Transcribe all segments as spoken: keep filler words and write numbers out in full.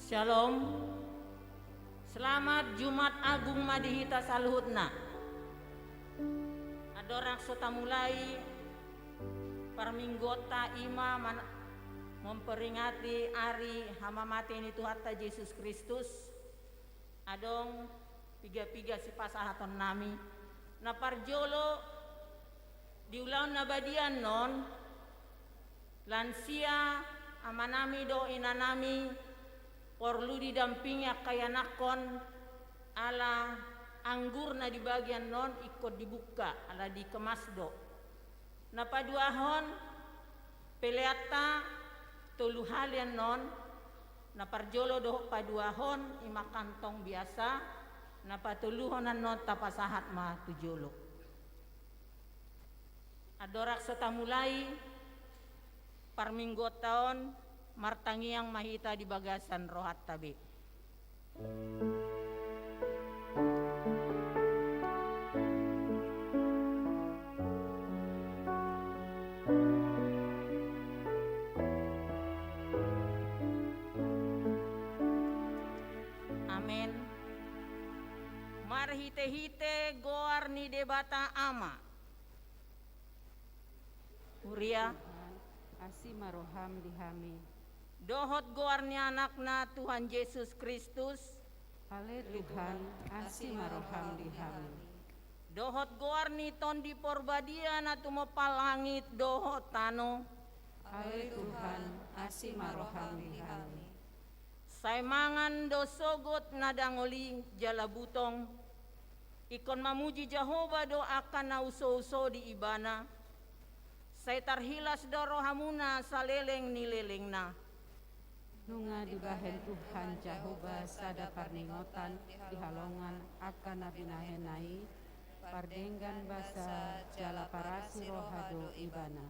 Shalom. Selamat Jumat Agung ma di hita saluhutna. Andorang so tamulai parmingguonta, i ma man-, memperingati ari hamamate ni Tuhanta Jesus Kristus, adong piga-piga sipasahaton nami. Na parjolo, di ulaon na badia annon, lansia amanami dohot inanami porlu didampingi angka ianakhon, ala anggur na dibagi annon ingkon dibungka, ala dikemas do. Na paduahon, peleanta tolu hali annon, na parjolo dohot paduahon, i ma kantong biasa, na patoluhon annon tapasahat ma tu jolo. Andorang so tamulai parmingguonta on, martangiang ma hita di bagasan rohanta be. Amen. Marhite-hite goar ni Debata Ama. Huria. Tuhan, asi ma roham di hami. Dohot goar ni Anakna Tuhan Jesus Kristus. Ale Tuhan, asi ma roham di hami. Dohot goar ni Tondi Porbadia na tumompa langit dohot tano. Ale Tuhan, asi ma roham di hami. Sai mangan do sogot na dangol i jala butong, ingkon mamuji Jahowa do angka na uso-uso di Ibana. Sai tarhilas do rohamuna saleleng ni lelengna. Nunga dibahen Tuhan Jahowa sada parningotan di halongan angka na binahenna i, pardenggan basa jala parasi roha do Ibana.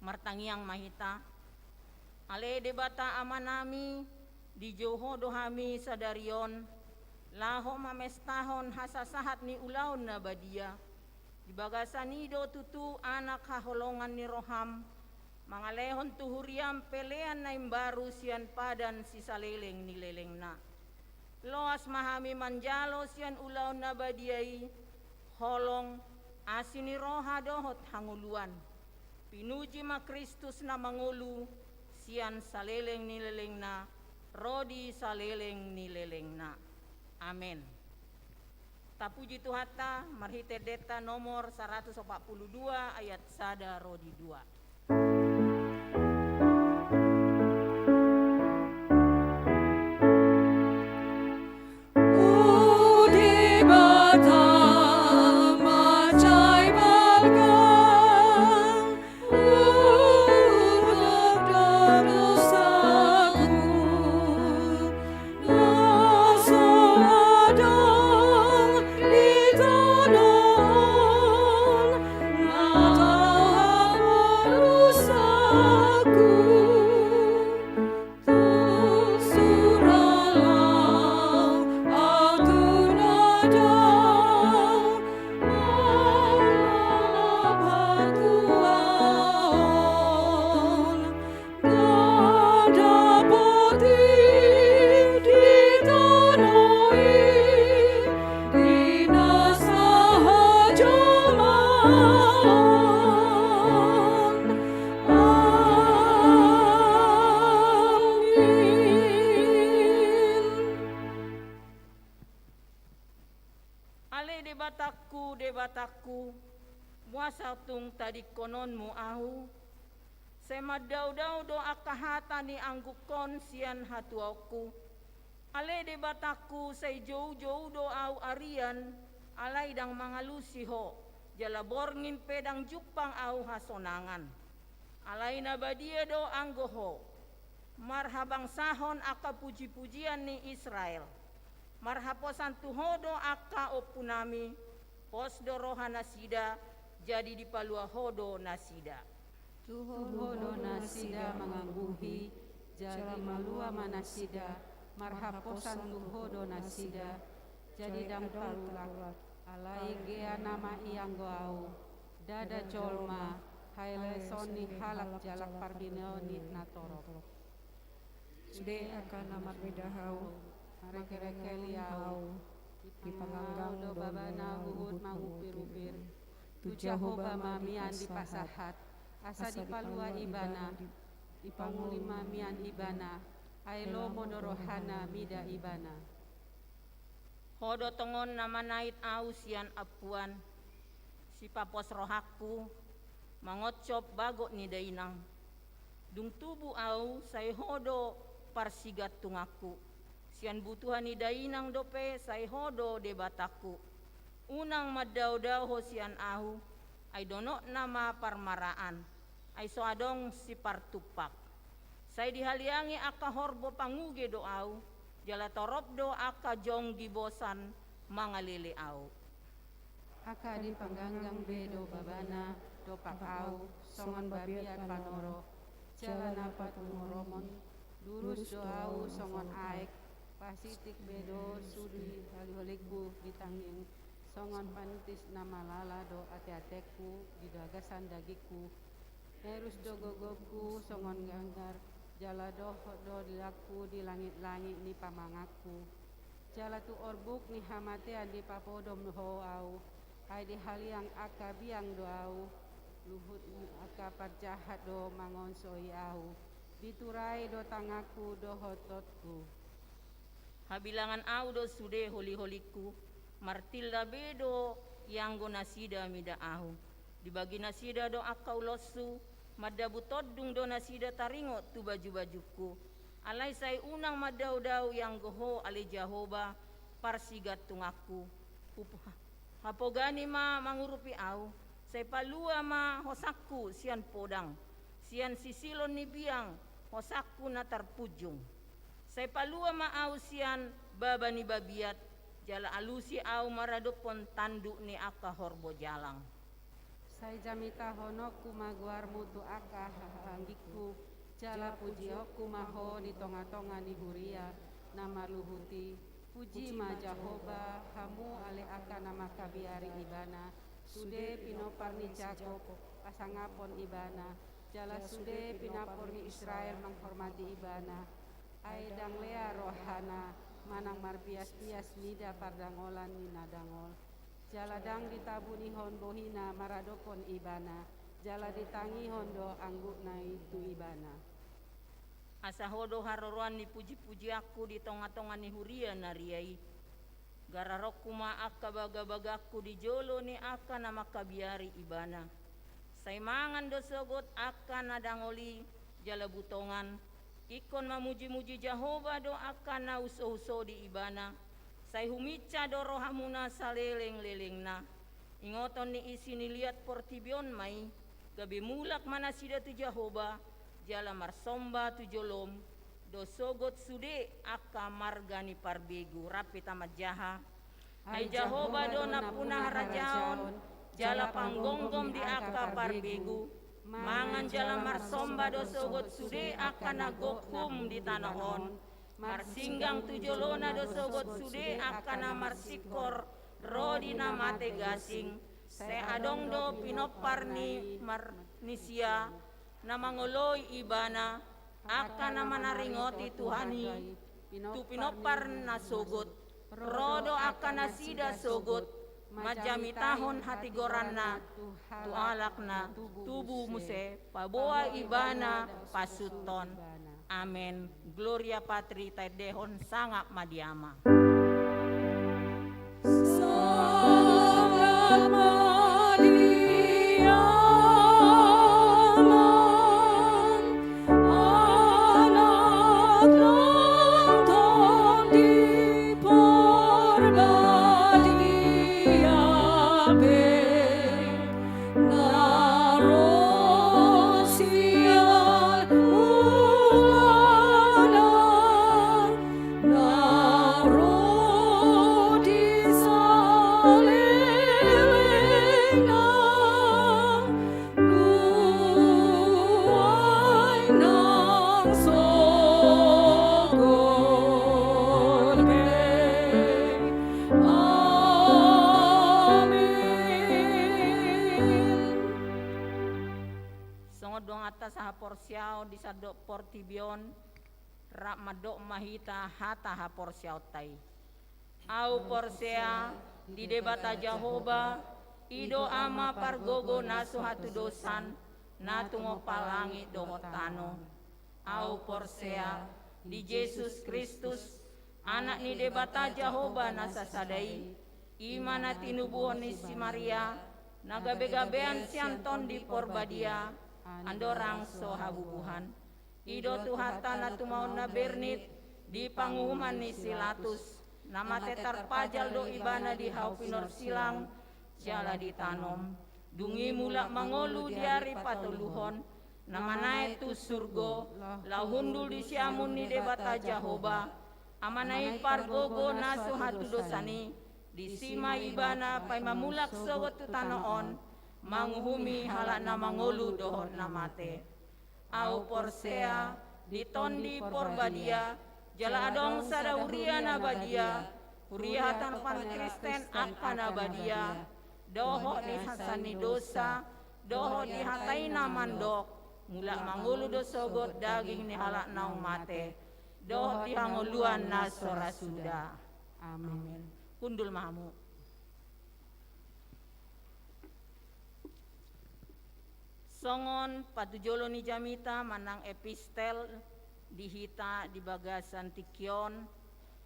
Martangiang ma hita. Ale Debata Amanami, dijou Ho do hami sadari on, laho mamestahon hasasahat ni ulaon na badia. Di bagasan i do tutu Anak haholongan ni roham, mangalehon tu huriam pelean na imbaru sian padan sisaleleng ni lelengna. Loas ma hami manjalo sian ulaon na badia i, holong, asi ni roha dohot hangoluan. Pinuji ma Kristus na mangolu, sian saleleng ni lelengna, ro di saleleng ni lelengna. Amen. Tapuji Tuhanta, marhite endenta nomor saratus opat pulu dua ayat sada ro di dua. Ale Debatangku, Debatangku, boasa tung tadingkononmu ahu? Sai mandaodao do angka hata ni anggukon sian hatuaonku. Ale Debatangku, sai joujou do ahu arian, alai ndang mangalusi Ho, jala borngin pe ndang jumpang ahu hasonangan. Alai na badia do anggo Ho. Marhabangsahon angka pujipujian ni Israel. Marhaposan tu Ho do angka ompunami, pos do rohanasida, jadi dipalua Ho do nasida. Tu Ho do nasida mangangguhi, jadi malua ma nasida, marhaposan tu Ho do nasida, jadi ndang tarulak. Alai gea nama i anggo ahu, ndada jolma, haeleson ni halak jala parbineon ni natorop. Sude angka na marmedahau, markerengeli au, dipanganggang do babana huhut mangupirupir. Tu Jahowa ma mian dipasahat, asa dipalua ibana, dipangoli ma mian ibana, ai lomo do rohana mida ibana. Ho do tongon na manait au sian ampuan, sipapos rohangku, mangoncop bagot ni dainang. Dung tubu au, sai ho do parsigantunganku. Sian butuha ni dainang dope, sai ho do Debatangku. Unang mandaodao ho sian ahu, ai donokna ma parmaraan, ai so adong sipartumpak. Sai dihaliangi angka horbo panguge do au, jala torop do angka jonggi bosan mangalele au. Angka dipanganggang be do babana dompak au, songon babiat panoro, jala na patumoromon, durus do au songon aek, pasitik be do sude holiholingku di tangiang, songon pantis na malala do ateatengku di bagasan dagingku. Herus do gogongku songon ganggar, jala dohot do dilangku di langit-langit ni pamanganku. Jala tu orbuk ni hamatean dipapodom ho au, ai dihaliang angka biang do au, luhut ni angka parjahat do mangonsoi au, diturai do tanganku dohot totku. Habilangan au do sude holiholingku, martilla be do ianggo nasida mida ahu. Dibagi nasida do angka ulonsu, mandabu tondung do nasida taringot tu bajubajungku. Alai sai unang mandaodao ianggo ho ale Jahowa, parsigantunganku. Hup-, hapogani ma mangurupi au, sai palua ma hosangku sian podang, sian sisilon ni biang hosangku na tarpunjung. Sai palua ma au sian baba ni babiat, jala alusi au maradophon tanduk ni angka horbo jalang. Sai jamitahononku ma goarmu tu angka hahaanggingku, jala pujionku ma ho di tongatonga ni huria na marluhut i. Puji ma Jahowa, hamu ale angka na mangkabiari ibana, sude pinompar ni Jakob pasangapon ibana, jala sude pinompar ni Israel manghormati ibana. Ai ndang lea rohana manang marpiaspias mida pardangolan ni na dangol. Jala ndang ditabunihon bohina maradophon ibana, jala ditangihon do anggukna i tu ibana. Asa ho do haroroan ni pujipujianku di tongatonga ni huria na ria i. Gararonku ma angka bagabagangku di jolo ni angka na mangkabiari ibana. Sai mangan do sogot angka na dangol i jala butongan, ingkon mamujimuji Jahowa do angka na usouso di ibana. Sai huminsa do rohamuna salelenglelengna. Ingoton ni isi ni liat portibi on ma i, gabe mulak ma nasida tu Jahowa, jala marsomba tu jolom do sogot sude angka marga ni parbegu. Rap hita manjaha. Ai Jahowa do nampuna harajaon, jala panggomgom di angka parbegu. Mangan jala marsomba do sogot sude angka na gokhum di tano on. Marsinggang tu jolona do sogot sude angka na marsingkor ro di na mate gasing. Sai adong do pinompar ni mar-, ni sia na mangoloi ibana, angka na manaringoti Tuhan i, tu pinompar na sogot. Ro do angka nasida sogot, manjamitahon hatigoranna tu halak na tubu muse paboa ibana pasuthon. Amen. Gloria Patri, taendehon sangap ma di Ama. Sangap ma di Ama, Anak lang Tondi Parbadia be, na ro sian mulana, na ro di salelengna, nuaeng nang sogot be. Amin. Songon donganta sahaporseaon di sandok portibi on, Rap mandok ma hita hata haporseaonta i. Ahu porsea di Debata Jahowa, i do Ama pargogo na so hatudosan, na tumompa langit dohot tano. Ahu porsea di Jesus Kristus, Anak ni Debata Jahowa na sasada i, i ma na tinubuhon ni si Maria, na gabegabean sian Tondi Porbadia, andorang so habubuhan. I do Tuhanta na tumaon na bernit di panguhuman ni si Latus, na mate tarpajal do ibana di hau pinorsilang, jala ditanom. Dung i mulak mangolu di ari patoluhon, na manaek tu surgo, laho hundul di siamun ni Debata Jahowa, Amana i pargogo na so hatudosan i, disi ma ibana paima mulak sogot tu tano on, manguhumi halak na mangolu dohot na mate. Ahu porsea di Tondi Porbadia, jala adong sada huria na badia, huria hatapan Kristen angka na badia, dohot di hasesaan ni dosa, dohot di hata i na mandok, mulak mangolu do sogot daging ni halak naung mate, dohot di hangoluan na so ra suda. Amen. Hundul ma hamu. Songon patujolo ni jamita manang epistel di hita di bagasan tingki on,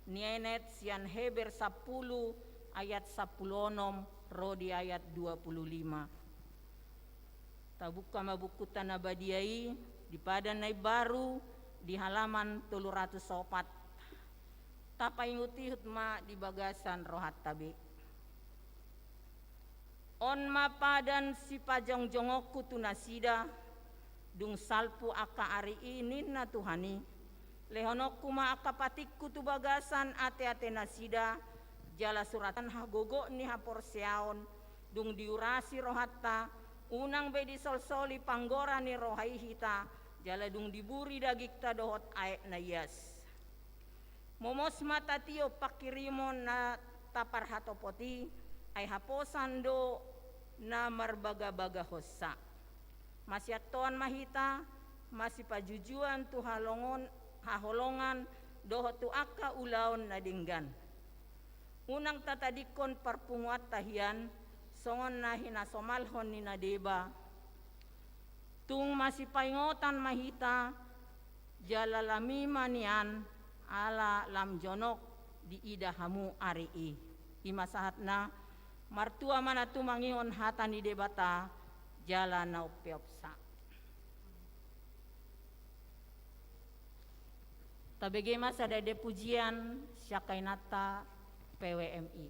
nienet sian Heber sampulu ayat sampulu onom ro di ayat dua pulu lima. Tabuka ma bukunta na badia i di Padan na Imbaru di halaman tolu ratus opat. Tapaihutihut ma di bagasan rohanta be. On ma padan sipajongjongonku tu nasida, dung salpu angka ari i ninna Tuhan i. Lehononku ma angka patikku tu bagasan ateate nasida, jala suratan hagogot ni haporseaon, dung diurasi rohanta, unang be disolsoli panggora ni roha i hita, jala dung diburi dagingta dohot aek na ias. Momos ma tatiop pangkirimon na taparhatopot i, ai haposan do na marbagabagahonsa. Masiantoan ma hita, masipajujuan tu halongon, haholongan, dohot tu angka ulaon na denggan. Unang tatadingkon parpunguanta hian, songon na hinasomalhon ni na deba. Tung masipaingotan ma hita, jala lami ma nian, ala lam jonok diida hamu ari i. I ma sahatna, martua ma na tumangihon hata ni Debata, jala na umpeopsa. Tabege ma sada ende pujian sian angka inanta P W M I.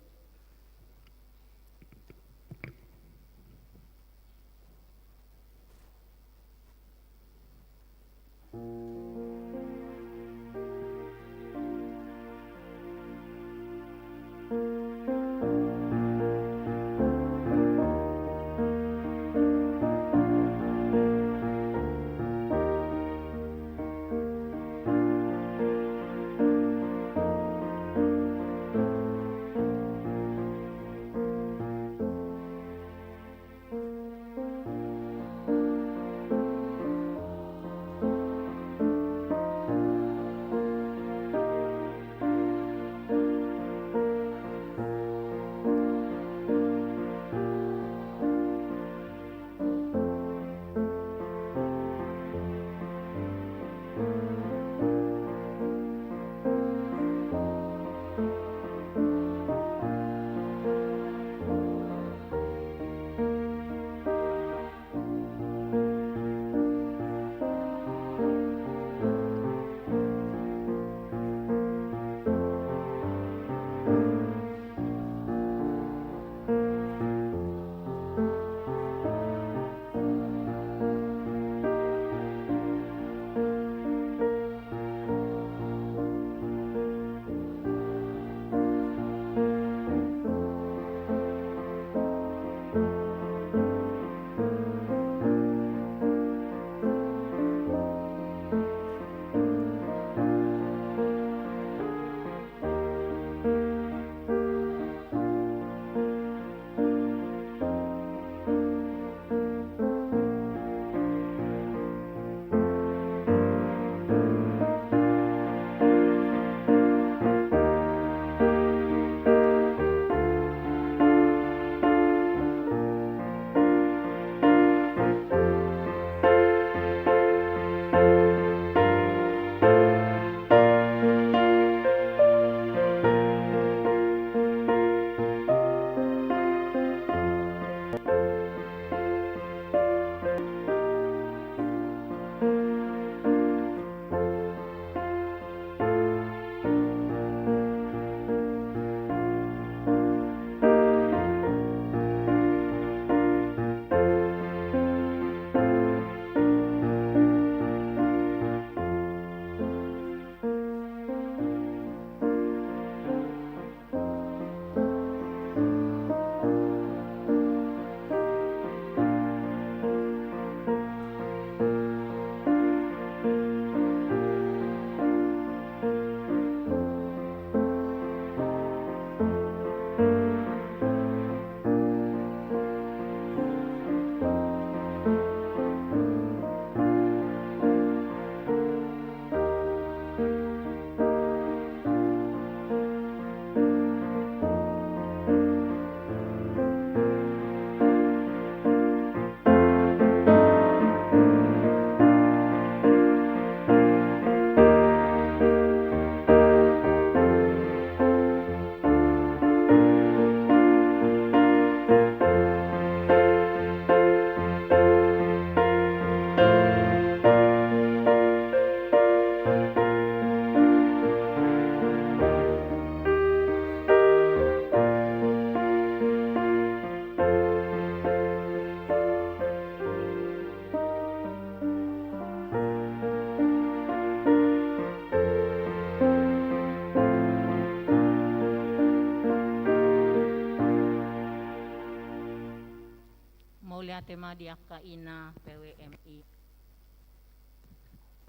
Mauliate ma di angka ina P W M I.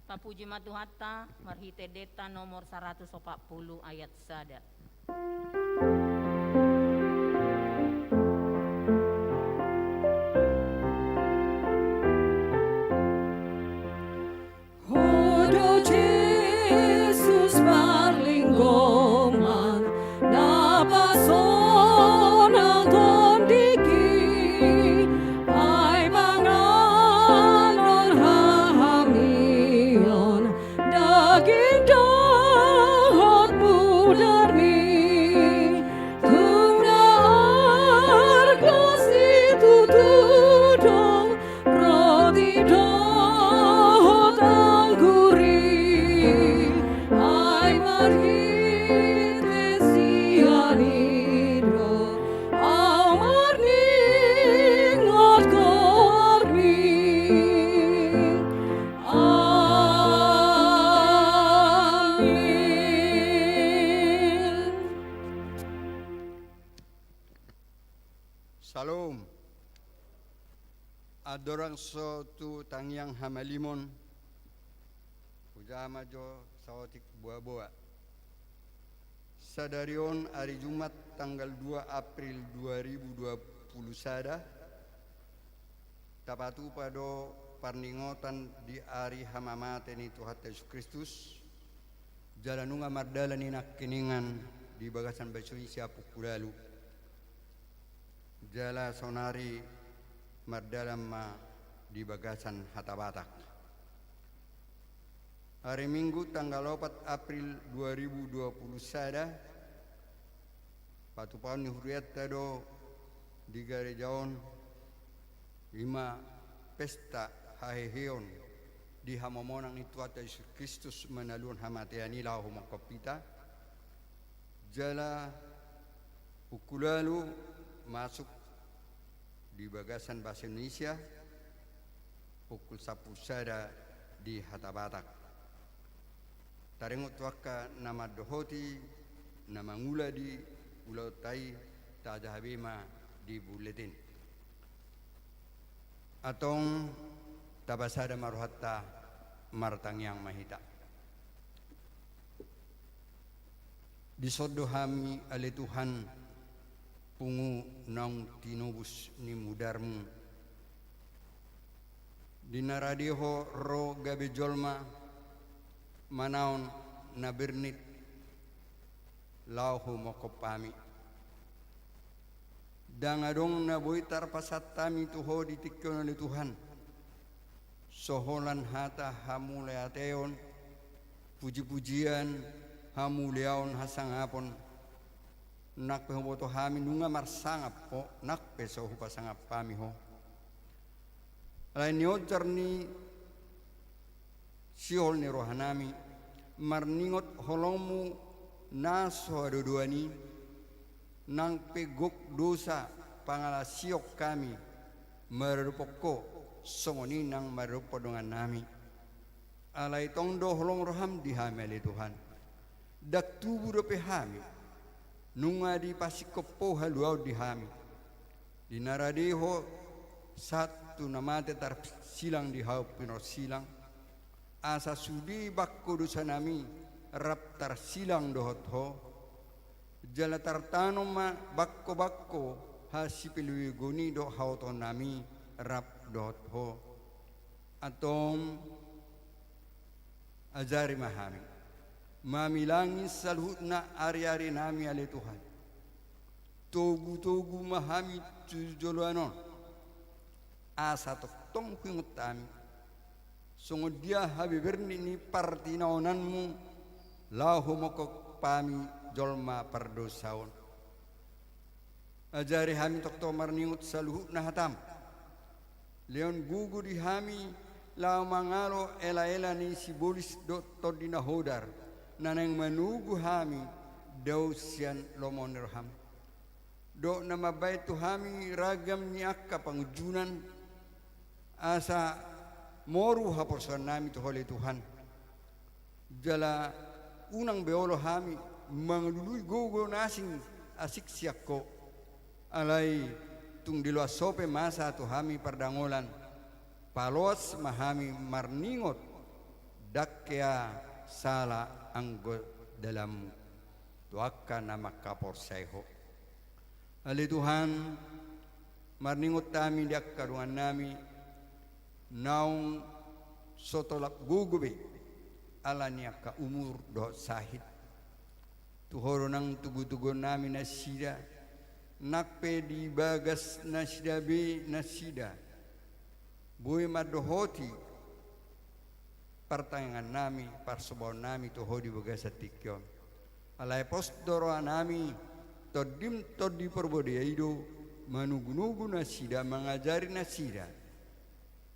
Tapuji ma Tuhanta marhite deta nomor saratus opat pulu ayat sada. Ho do Jesus parlinggoman, na pasonang tondingki, ai panganon hahamion, daging dohot pudarmi, tung na arga situtu do, roti dohot anggur i, ai marhite sian i do ahu marningot goarmi. Amin. Syalom. Andorang so tu tangiang hamalimon, hujaha ma jo saotik boaboa. Sadari on ari Jumat tanggal dua April dua ribu dua puluh sada, tapatupa do parningotan di ari hamamate ni Tuhanta Jesus Kristus, jala nunga mardalan i nangkiningan di bagasan basio ni siapungku lalu. Jala saonari mardalan ma di bagasan hata Batak. Ari Minggu tanggal opat April dua ribu dua puluh sada, patupaon ni hurianta do di gareja on, i ma pesta haheheon di hamomonang ni Tuhanta Jesus Kristus manaluhon hamatean i laho humongkop hita. Jala pungku lalu masuk di bagasan bahasa Indonesia pukul sampulu sada di hata Batak. Taringot tu angka na mandohoti, na mangula di ulaonta i, tajaha be ma di bulletin. Antong tapasada ma rohanta, martangiang ma hita. Dison do hami ale Tuhan, pungu naung tinobus ni mudarmu. Di na rade ho ro gabe jolma, manaon na bernit laho humongkop hami. Ndang adong na boi tarpasahat hami tu ho di tingki on ale Tuhan. So holan hata hamauliateon, pujipujian, hamuliaon, hasangapon. Nang pe huboto hami nunga marsangap ho, nang pe so hupasangap hami ho. Alai nionjar ni sihol ni rohanami, marningot holongmu na so hadodoan i, nang pe gok dosa pangalaosion hami maradophon ho, songon i nang maradophon dongannami. Alai tong do holong roham di hami ale Tuhan. Ndang tubu dope hami, nunga dipasingkop ho haluaon di hami. Di na rade ho sahat tu na mate tarsilang di hau pinarsilang, asa sude bangko dosanami rap tarsilang dohot ho, jala tartanom ma bangkobangko hasipaluegon i dohot haotoonnami rap dohot ho. Antong ajari ma hami mamilangi saluhutna ariarinami ale Tuhan. Togutogu ma hami tu joloan on, asa tongtong huingot hami songon dia habebernit ni partinaonanmu laho humongkop hami jolma pardosa on. Ajari hami tongtong marningot saluhutna hataM. Lehon gogo di hami laho mangalo elaela ni sibolis dohot tondi na hodar, na naeng manogu hami dao sian lomo ni rohaM. Dohot na mambahen tu hami ragam ni angka pangunjunan, asa moru haporseaonnami tu Ho ale Tuhan. Jala unang be olo hami mangalului gogo na asing, asing sian Ho. Alai tung diloas Ho pe masa tu hami pardangolan, paloas ma hami marningot, ndang hea sala anggo dalanMu tu angka na mangkaporseai Ho. Ale Tuhan, marningot hami di angka dongannami, naung so tolap gogo be, ala ni angka umur dohot sahit. Tu Ho do nang togutoguonnami nasida, nang pe di bagas nasida be nasida boi mandohoti partangiangannami, parsombahonnami tu Ho di bagasan tingki on. Alai pos do rohanami, TondiM Tondi Porbadia i do manogunogu nasida, mangajari nasida.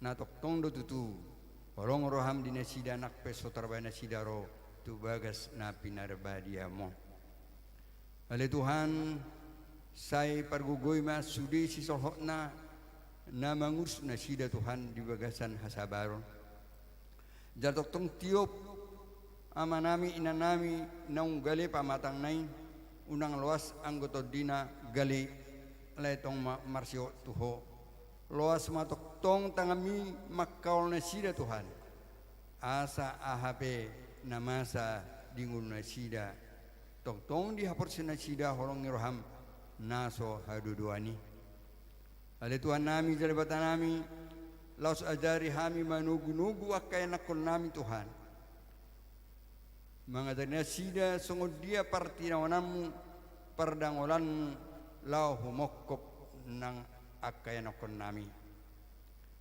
Na tongtong do tutu holong rohaM di nasida, nang pe so tarbahen nasida ro tu bagas na pinarbadiaM on. Ale Tuhan, sai pargogoi ma sude sisolhotna na mangurus nasida Tuhan di bagasan hasabaron. Jala tongtong tiop amanami inanami naung gale pamatangna i, unang loas anggo tondina gale, alai tong ma marsihol tu Ho. Loas ma tongtong tanganMi mangkaol nasida Tuhan. Asa aha pe na masa di ngolu nasida, tongtong dihaporseai nasida holong ni rohaM na so haduaduan i. Ale Tuhannami jala Debatanami, laos ajari hami manogunogu angka ianakkonnami Tuhan. Mangajari nasida songon dia partinangonanMu, pardangolanMu, laho humongkop nang angka ianakkonnami.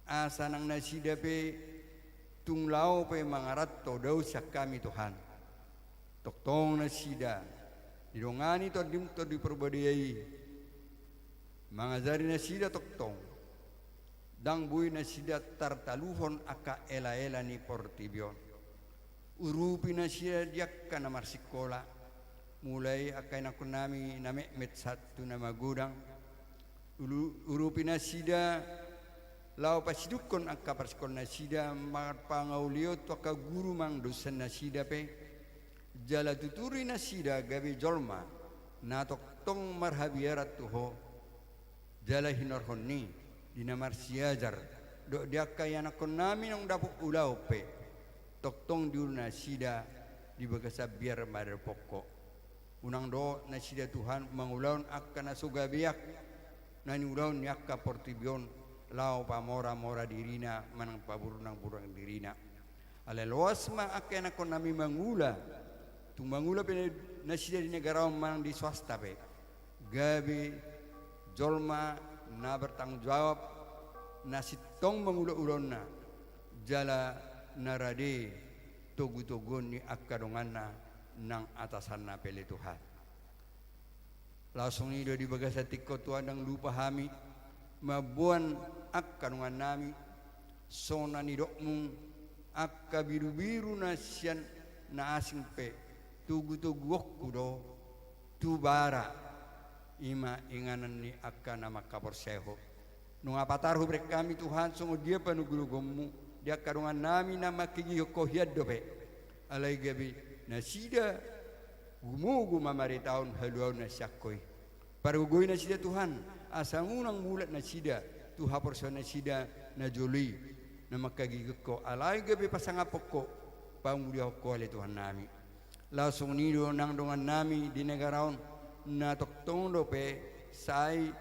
Asa nang nasida pe tung laho pe mangaranto dao sian hami Tuhan. Tongtong nasida didongani TondiM Tondi Porbadia i, mangajari nasida tongtong, ndang boi nasida tartaluhon angka elaela ni portibi on. Urupi nasida di angka na marsikola, mulai angka ianakkonnami na metmet sahat tu na magodang. Ulu-, urupi nasida laho pasidungkon angka parsikolaan nasida, marpangaulion tu angka guru manang dosen nasida pe. Jala tuturi nasida gabe jolma na tongtong marhabiaran tu Ho. Jala hinorhon ni di na marsiajar dohot di angka ianakkonnami naung dapot ulaon pe, tongtong diulu nasida di bagasan biar madapothon Ho. Unang dohot nasida Tuhan mangulahon angka na so gabean na niulahon ni angka portibi on, laho pamoramora dirina manang paburunangburunang dirina. Alai loas ma angka ianakkonnami mangula, tung mangula pe nasida di negara on manang di swasta pe, gabe jolma na bertanggung jawab, na sintong mangula ulaonna, jala na rade togutoguon ni angka donganna nang atasanna pe ale Tuhan. Laos songon i do di bagasan tingki on Tuhan, ndang lupa hami mamboan angka dongannami, songon na nidokMu, angka birubiru na sian na asing pe togutoguonku do tu bara, i ma inganan ni angka na mangkaporseai Ho. Nunga patar hubereng hami Tuhan songon dia panogunoguonMu di angka dongannami na mangkagigihon Ho hian dope. Alai gabe nasida gumogo mamaritahon haluaon na sian Ho i. Pargogoi nasida Tuhan, asa unang mulak nasida tu haporseaon nasida na jolo i, na mangkagigihon Ho, alai gabe pasangaphon Ho, pamulihon Ho ale Tuhannami. Laos songon i do nang dongannami di negara on, na tongtong dope sai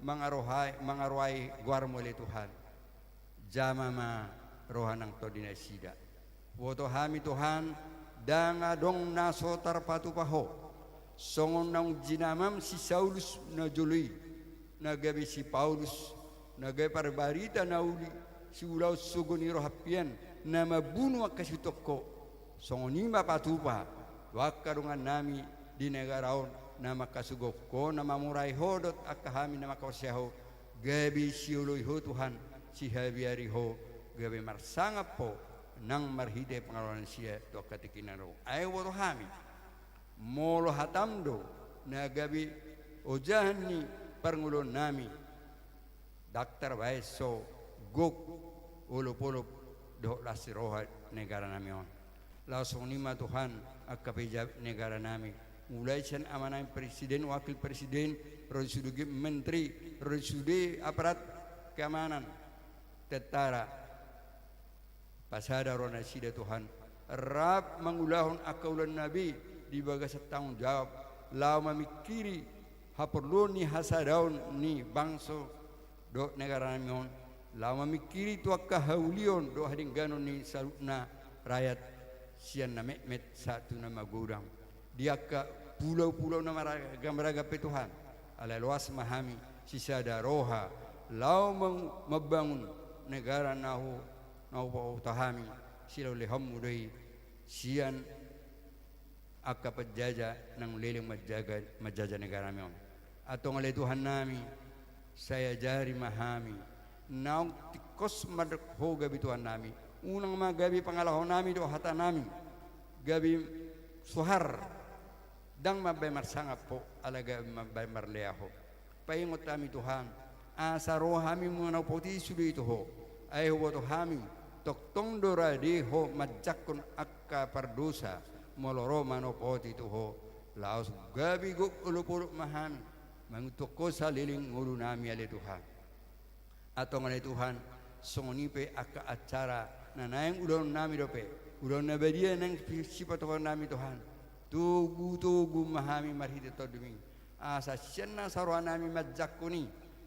mangarohai, mangarohai goarMu ale Tuhan. Jama ma roha nang tondi nasida. Huboto hami Tuhan, ndang adong na so tarpatupa Ho. Songon naung jinamaM si Saulus na jolo i, na gabe si Paulus, na gabe parbarita na uli, siulaon sogo ni roha pian, na mambunu angka sihuthon Ho. Songon i ma patupa tu angka dongannami di negara on, na mangkasuguhon ho, na mamurai ho dohot angka hami na mangkaporseai ho, gabe sioloi ho Tuhan, sihabiari ho, gabe marsangap ho nang marhite pangalaho ni nasida tu angka tingki na ro. Ai huboto hami, molo hatam do na gabe ojahan ni parngoluonnami, ndang tarbahen so gok, olopolop dohot las ni roha negaranami on. Laos songon i ma Tuhan, angka pejabat negaranami, mulai sian amanami presiden, wakil presiden, ro di sude menteri, ro di sude aparat keamanan, tentara, pasada roha nasida Tuhan, rap mangulahon angka ulaonna be di bagasan tanggung jawab, laho mamingkiri haporluon ni hasadaon ni bangso dohot negaranami on, laho mamingkiri tu angka haulion dohot hadengganon ni saluhutna rakyat, sian na metmet sahat tu na magodang, di angka pulau-pulau na maragam-ragam pe Tuhan, alai loas ma hami sisada roha, laho mang-, mambangun negara na hu-, na hupaboto hami, silehonlehonmu do i sian angka penjajah naung leleng manjaga, manjajah negaranami on. Antong ale Tuhannami, sai ajari ma hami, naung tingkos mandok ho gabe Tuhannami, unang ma gabe pangalahonami dohot hatanami gabe suhar, ndang mambahen marsangap ho, alai gabe mambahen marlea ho. Paingot hami Tuhan, asa ro hami manopoti sude tu ho. Ai huboto hami, tongtong do rade ho manjangkon angka pardosa, molo ro manopoti tu ho, laos gabe gok olopolop ma hami, mangihuthon ho saleleng ngolunami ale Tuhan. Antong ale Tuhan, songon i pe angka acara na naeng ulaonnami dope, ulaon na badia naeng sipatupaonnami Tuhan, togu-togu ma hami marhite Tondumi, asa sian nasa rohanami manjangkon i,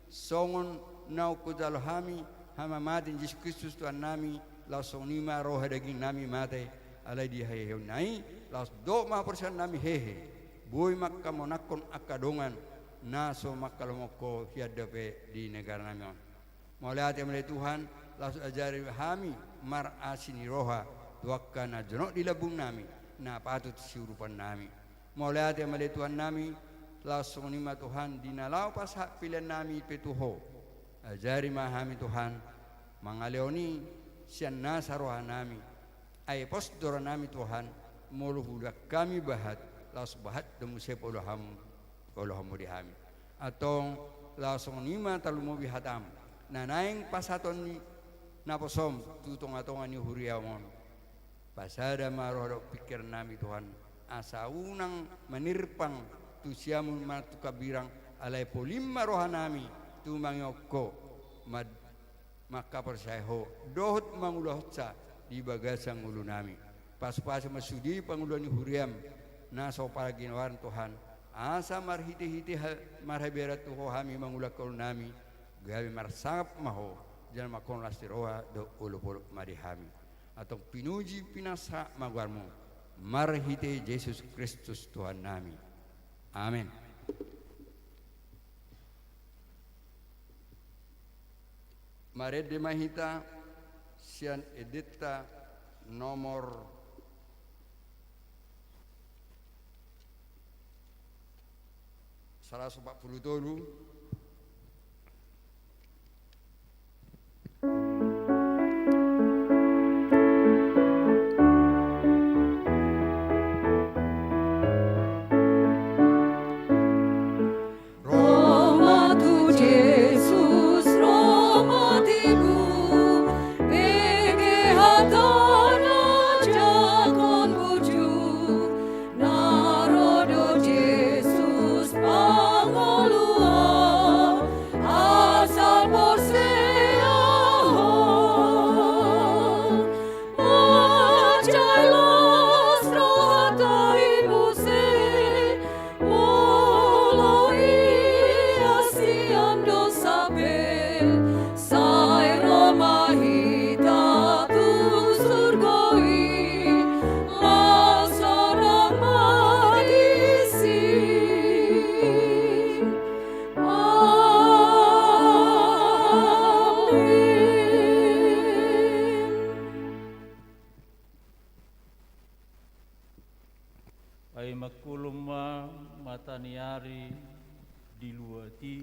songon naung hujalo hami hamamate ni Jesus Kristus Tuhannami, laos songon i ma roha dagingnami mate, alai di haheheonna i, laos dohot ma haporseaonnami hehe, boi mangkamonanghon angka dongan na so mangkalohon ho hian dope di negaranami on. Mauliate ma ale Tuhan, laos ajari hami marasi ni roha tu angka na jonok di lambungnami, na patut siurupannami. Mauliate ma ale Tuhannami, laos songon i ma Tuhan, di na laho pasahat peleannami pe tu ho. Ajari ma hami Tuhan, mangalehon i sian nasa rohanami. Ai pos do rohanami Tuhan, molo huulak hami bahat, laos bahat do muse polohanmu, polohanmu di hami. Antong, laos songon i ma tarlumobi hatam, na naeng pasahaton ni naposom tu tonga-tonga ni huriam on. Pasada ma roha dohot pingkirannami Tuhan, asa unang manirpang tu siamun manang tu hambirang, alai polin ma rohanami tu mangihut ho, mad-, mangkaporseai ho, dohot mangulahonsa di bagasan ngolunami. Pasupasu ma sude pangula ni huriam, na so parginoaran Tuhan, asa marhite-hite ha-, marhabiaran tu ho hami mangulahon ngolunami, gabe marsangap ma ho, jala mangkaholongi las ni roha dohot olopolop ma di hami. Antong pinuji pinasa ma goarmu, marhite Jesus Kristus Tuhannami. Amen. Marende ma hita sian endenta nomor saratus opat pulu tolu. Ro ma tu Jesus, ro ma tibu, bege hatana jangkon bujur, na ro do Jesus pangoluan. I,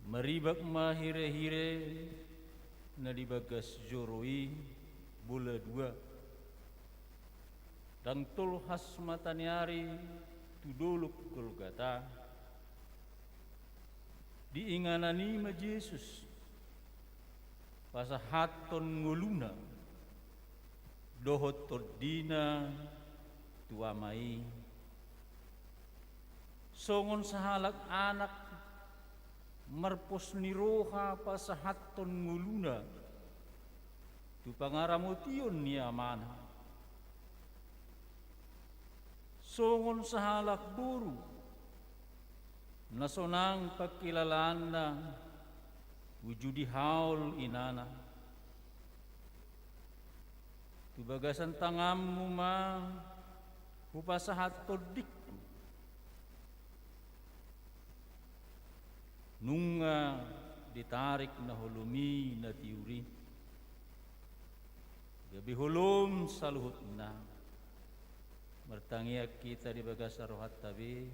maribak ma hirehire na di bagas joro i bola dua. Ndang tolhas mataniari tu dolok Golgata, di inganan i ma Jesus pasahathon ngoluna dohot tondina tu Ama i. Songon sahalak anak marpos ni roha pasahathon ngoluna tu pangaramotion ni amana, songon sahalak boru na sonang pangkilalaanna uju di haol inana. Tu bagasan tanganmu ma hupasahat tondingku. Nunga ditarik na holom i na tiur i, gabe holom saluhutna. Martangiang hita di bagasan rohanta be.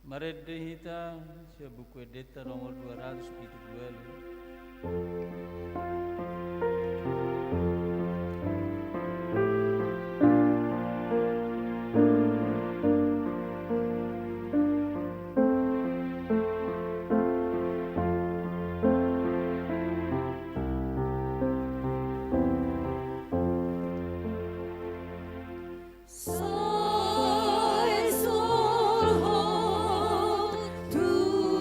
Marende hita sian Buku Endenta nomor dua ratus pitu pulu ualu. Sai sorhot tu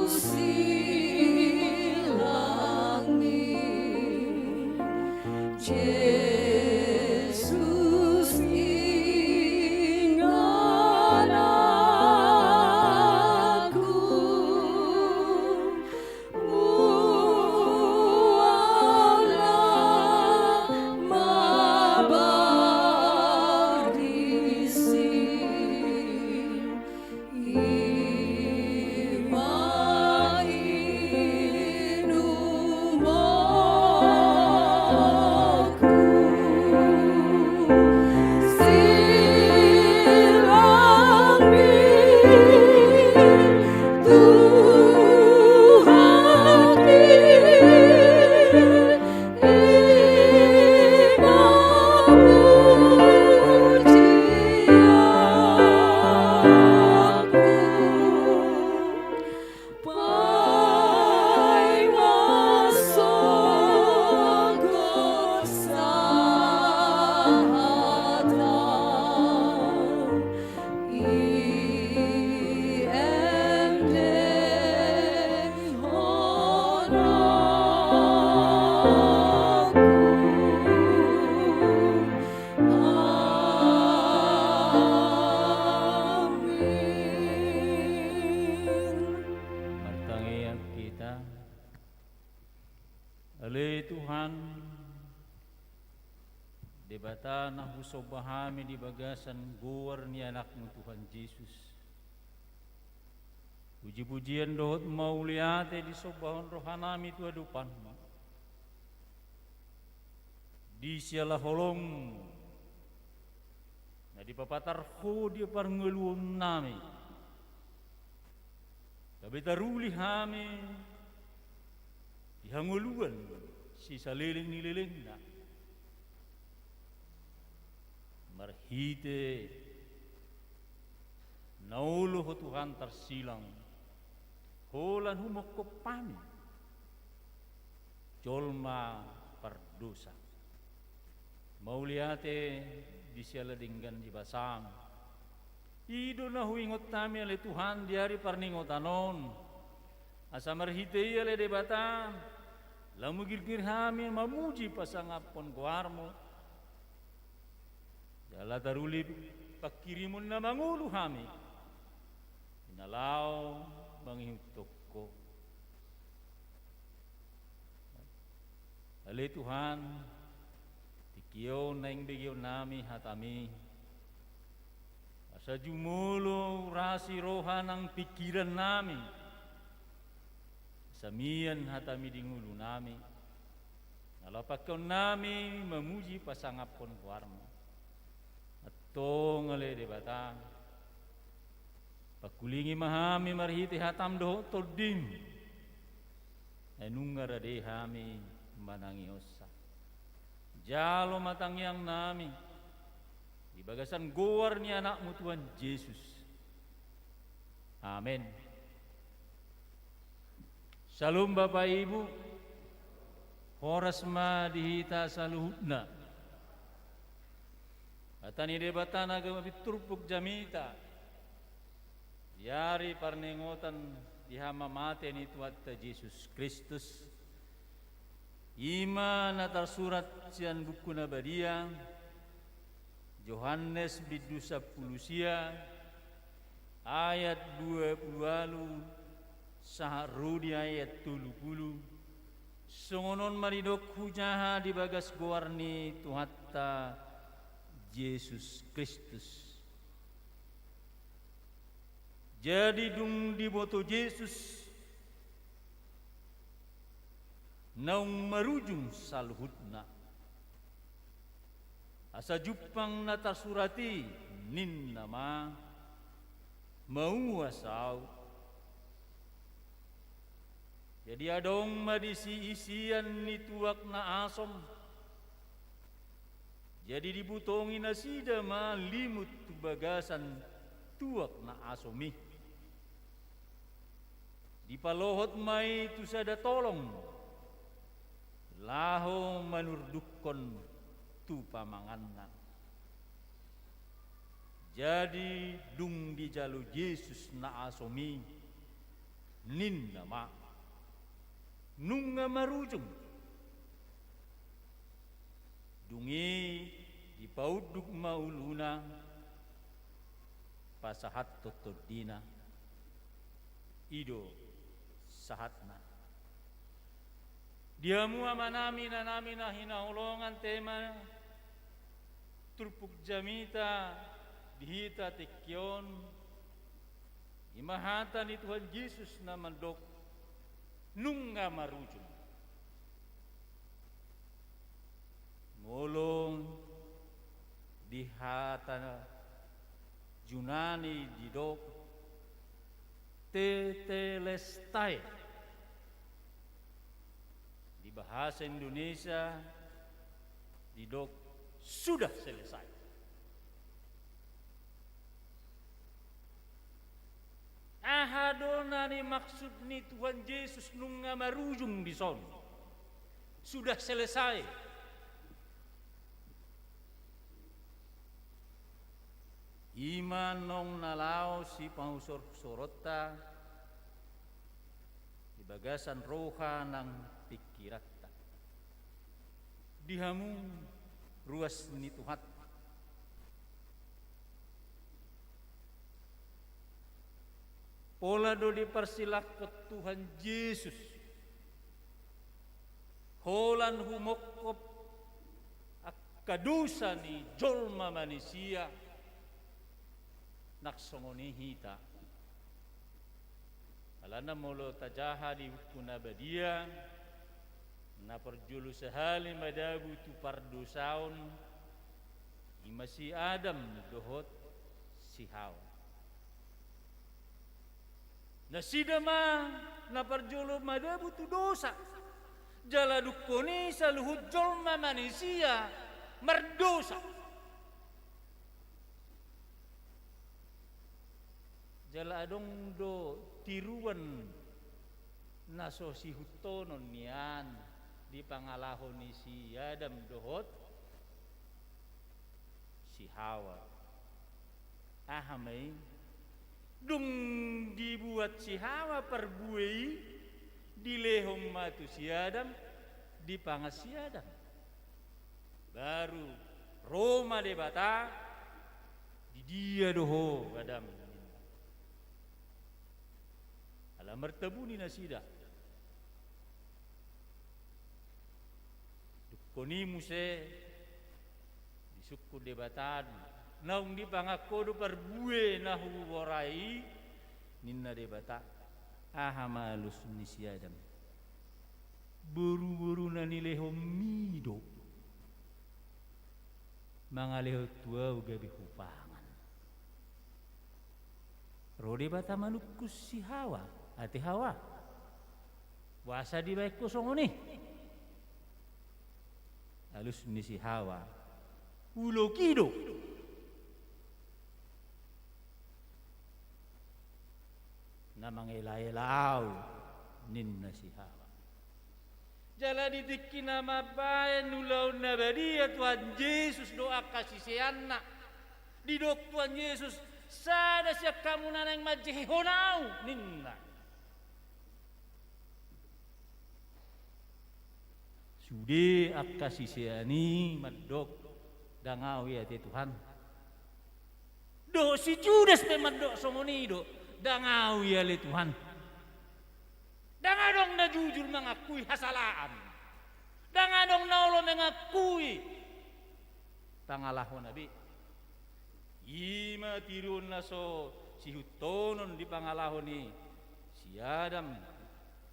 silangni, Jesus ingananku. Martangiang hita. Ale Tuhan, Debata na husomba hami di bagasan goar ni Anakmu Tuhan Jesus. Puji-pujian dohot mauliate disombahon rohanami tu adopanmu. Di siala holongmu na dipapatar Ho di parngoluonnami. Gabe taruli hami di hangoluan sisaleleng ni lelengna. Marhite na olo Ho Tuhan tarsilang, holan humongkop hami jolma pardosa. Mauliate di siala denggan ni basaM. I do na huingot hami ale Tuhan di ari parningotan on. Asa marhite i ale Debata, lam girgir hami mamuji pasangaphon goarMu. Jala taruli panghirimon na mangolu hami, di na laho mangihuthon Ho. Ale Tuhan, tingki on naeng begeonnami hataMi, asa jumolo urasi roha nang pingkirannami, asa mian hataMi di ngolunami, na laho pangkeonnami mamuji pasangaphon goarMu. Antong ale Debata, pangkulingi ma hami marhite hataM dohot TondiM, ai nunga rade hami manangihonsa. Jalo ma tangiangnami di bagasan goar ni AnakMu Tuhan Jesus. Amen. Syalom Bapak Ibu, horas ma di hita saluhutna. Hata ni Debata na gabe turpuk jamita di ari parningotan di hamamate ni Tuhanta Jesus Kristus, i ma na tarsurat sian Buku na Badia, Johannes bindu sampulu sia, ayat dua pulu ualu sahat ro di ayat tolu pulu. Songon on ma didok hujaha di bagas goar ni Tuhanta Jesus Kristus. Jadi dung diboto Jesus naung marujung saluhutna, asa jumpang na tarsurat i, ninna ma: Mauas ahu. Jadi adong ma disi isian ni tuak na asom. Jadi dibutongi nasida ma limut tu bagasan tuak na asom i. Dipalohot ma i tu sada tolong, laho manurdukkon tu pamanganna. Jadi dung dijalo Jesus na asom i, ninna ma: Nunga marujung. Dung i dipaunduk ma uluna, pasahathon tondina. I do sahatna. Di hamu amanami, inanami na hinaholongan, tema turpuk jamita di hita tingki on, i ma hata ni Tuhan Jesus na mandok: Nunga marujung. Molo di hata Junani didok tetelestai, di bahasa Indonesia didok sudah selesai. Aha do na nimaksud ni Tuhan Jesus nunga marujung dison? Sudah selesai. I ma naung na laho sipahusorhusoronta di bagasan roha nang pingkiranta. Di hamu ruas ni Tuhanta. Pola do diparsilangkon Tuhan Jesus holan humongkop angka dosa ni jolma manisia, nang songon i hita. Alana molo tajaha di Buku na Badia, na parjolo sahali madabu tu pardosaon, i ma si Adam dohot si Hawa. Nasida ma na parjolo madabu tu dosa. Jala dungkon i saluhut jolma manisia mardosa. Jala adong do tiruan na so sihuthonon nian di pangalaho ni si Adam dohot si Hawa. Aha ma i? Dung dibuat si Hawa parbue i, dilehon ma tu si Adam, dipangan si Adam. Baru ro ma Debata, di Dia do ho, Adam? Ala martabuni nasida. Dungkon i muse disungkun Debata, naung dipangan ho do parbue na huborai i, ninna Debata. Aha ma alus ni si Adam? Boruboru na nilehonmi do mangalehon tu ahu gabe hupangan. Ro Debata manungkun si Hawa, ate Hawa. Boasa dibaen ho songon i? Alus ni si Hawa, uloki do na mangelaela ahu, ninna si Hawa. Jala di tingki na mambaen ulaon na badia Tuhan Jesus dohot angka siseanna, didok Tuhan Jesus, sada sian hamu na naeng manjehehon ahu, ninna. Sude angka sisean i mandok, ndang ahu i ate Tuhan. Dohot si Judas pe mandok songon i do, ndang ahu i ale Tuhan. Ndang adong na jujur mangakui hasalaan. Ndang adong na olo mangakui pangalahona be. I ma tiruon na so sihuthonon di pangalaho ni si Adam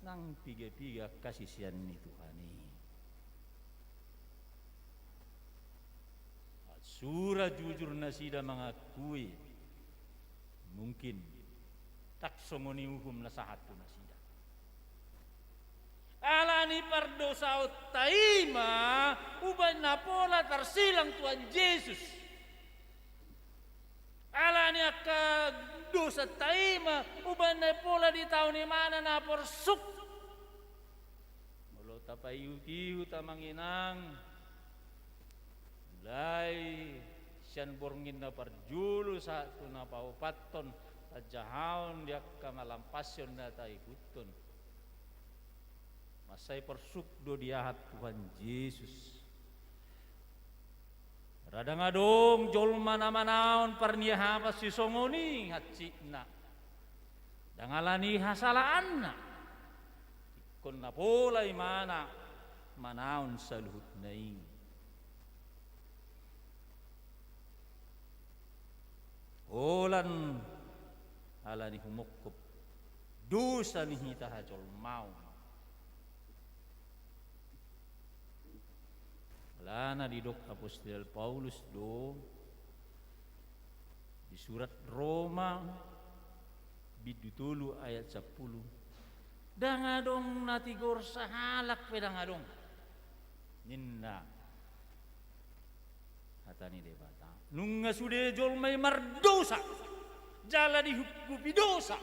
nang piga-piga angka sisean ni Tuhan i. Sura jujur nasida mangakui, mungkin ndang songon i uhum na sahat tu nasida. Ala ni pardosaonta i ma umbaen na pola tarsilang Tuhan Jesus. Ala ni angka dosanta i ma umbaen na pola ditaon ibana na porsuk. Molo tapaihut-ihut amang inang, mulai sian borngin na parjolo sahat tu na paopathon, tanjahaon di angka malampashon na taihuthon, mansai porsuk do diahat Tuhan Jesus. Ra ndang adong jolma na manaon parniahapan sisongon i hansikna. Ndang ala ni hasalaanna. Ingkon na pola ibana manaon saluhutna i. Holan ala ni humongkop dosa ni hita hajolmaon. Alana didok Apostel Paulus do di surat Roma bindu tolu ayat sampulu. Ndang adong na tigor sahalak pe ndang adong, ninna hata ni Debata. Nunga sude jolma i mardosa, jala dihungkupi dosa.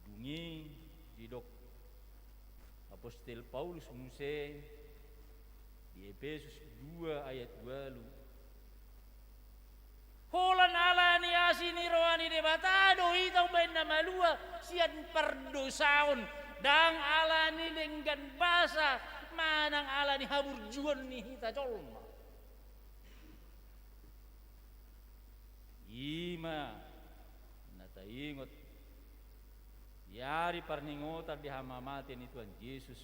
Dung i didok Apostel Paulus muse di Epesus dua ayat ualu. Holan ala ni asi ni roha ni Debata do hita umbaen na malua sian pardosaon, ndang ala ni denggan basa manang ala ni haburjuon ni hita jolma. I ma na taingot di ari parningotan di hamamate ni Tuhan Jesus.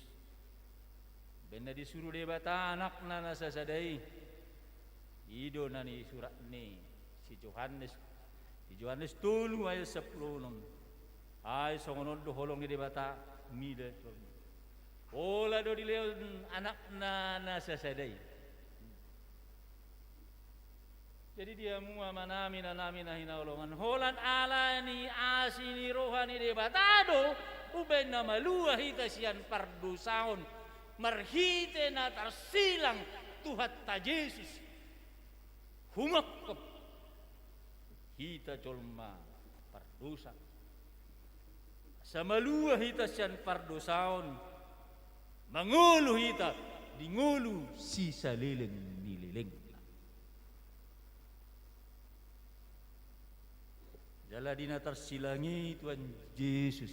Baen na disuru Debata Anakna na sasada i. I do na nisurat ni si Johannes, di Johannes tolu ayat sampulu onom. Ai songon on do holong ni Debata mida. Pola do dilehon Anakna na sasada i. Jadi di hamu amanami, inanami na hinaholongan, holan ala ni asi ni roha ni Debata do umbaen na malua hita sian pardosaon marhite na tarsilang Tuhanta Jesus. Humongkop hita jolma pardosa. Asa malua hita sian pardosaon, mangolu hita di ngolu sisaleleng ni lelengna. Jala di na tarsilang i Tuhan Jesus,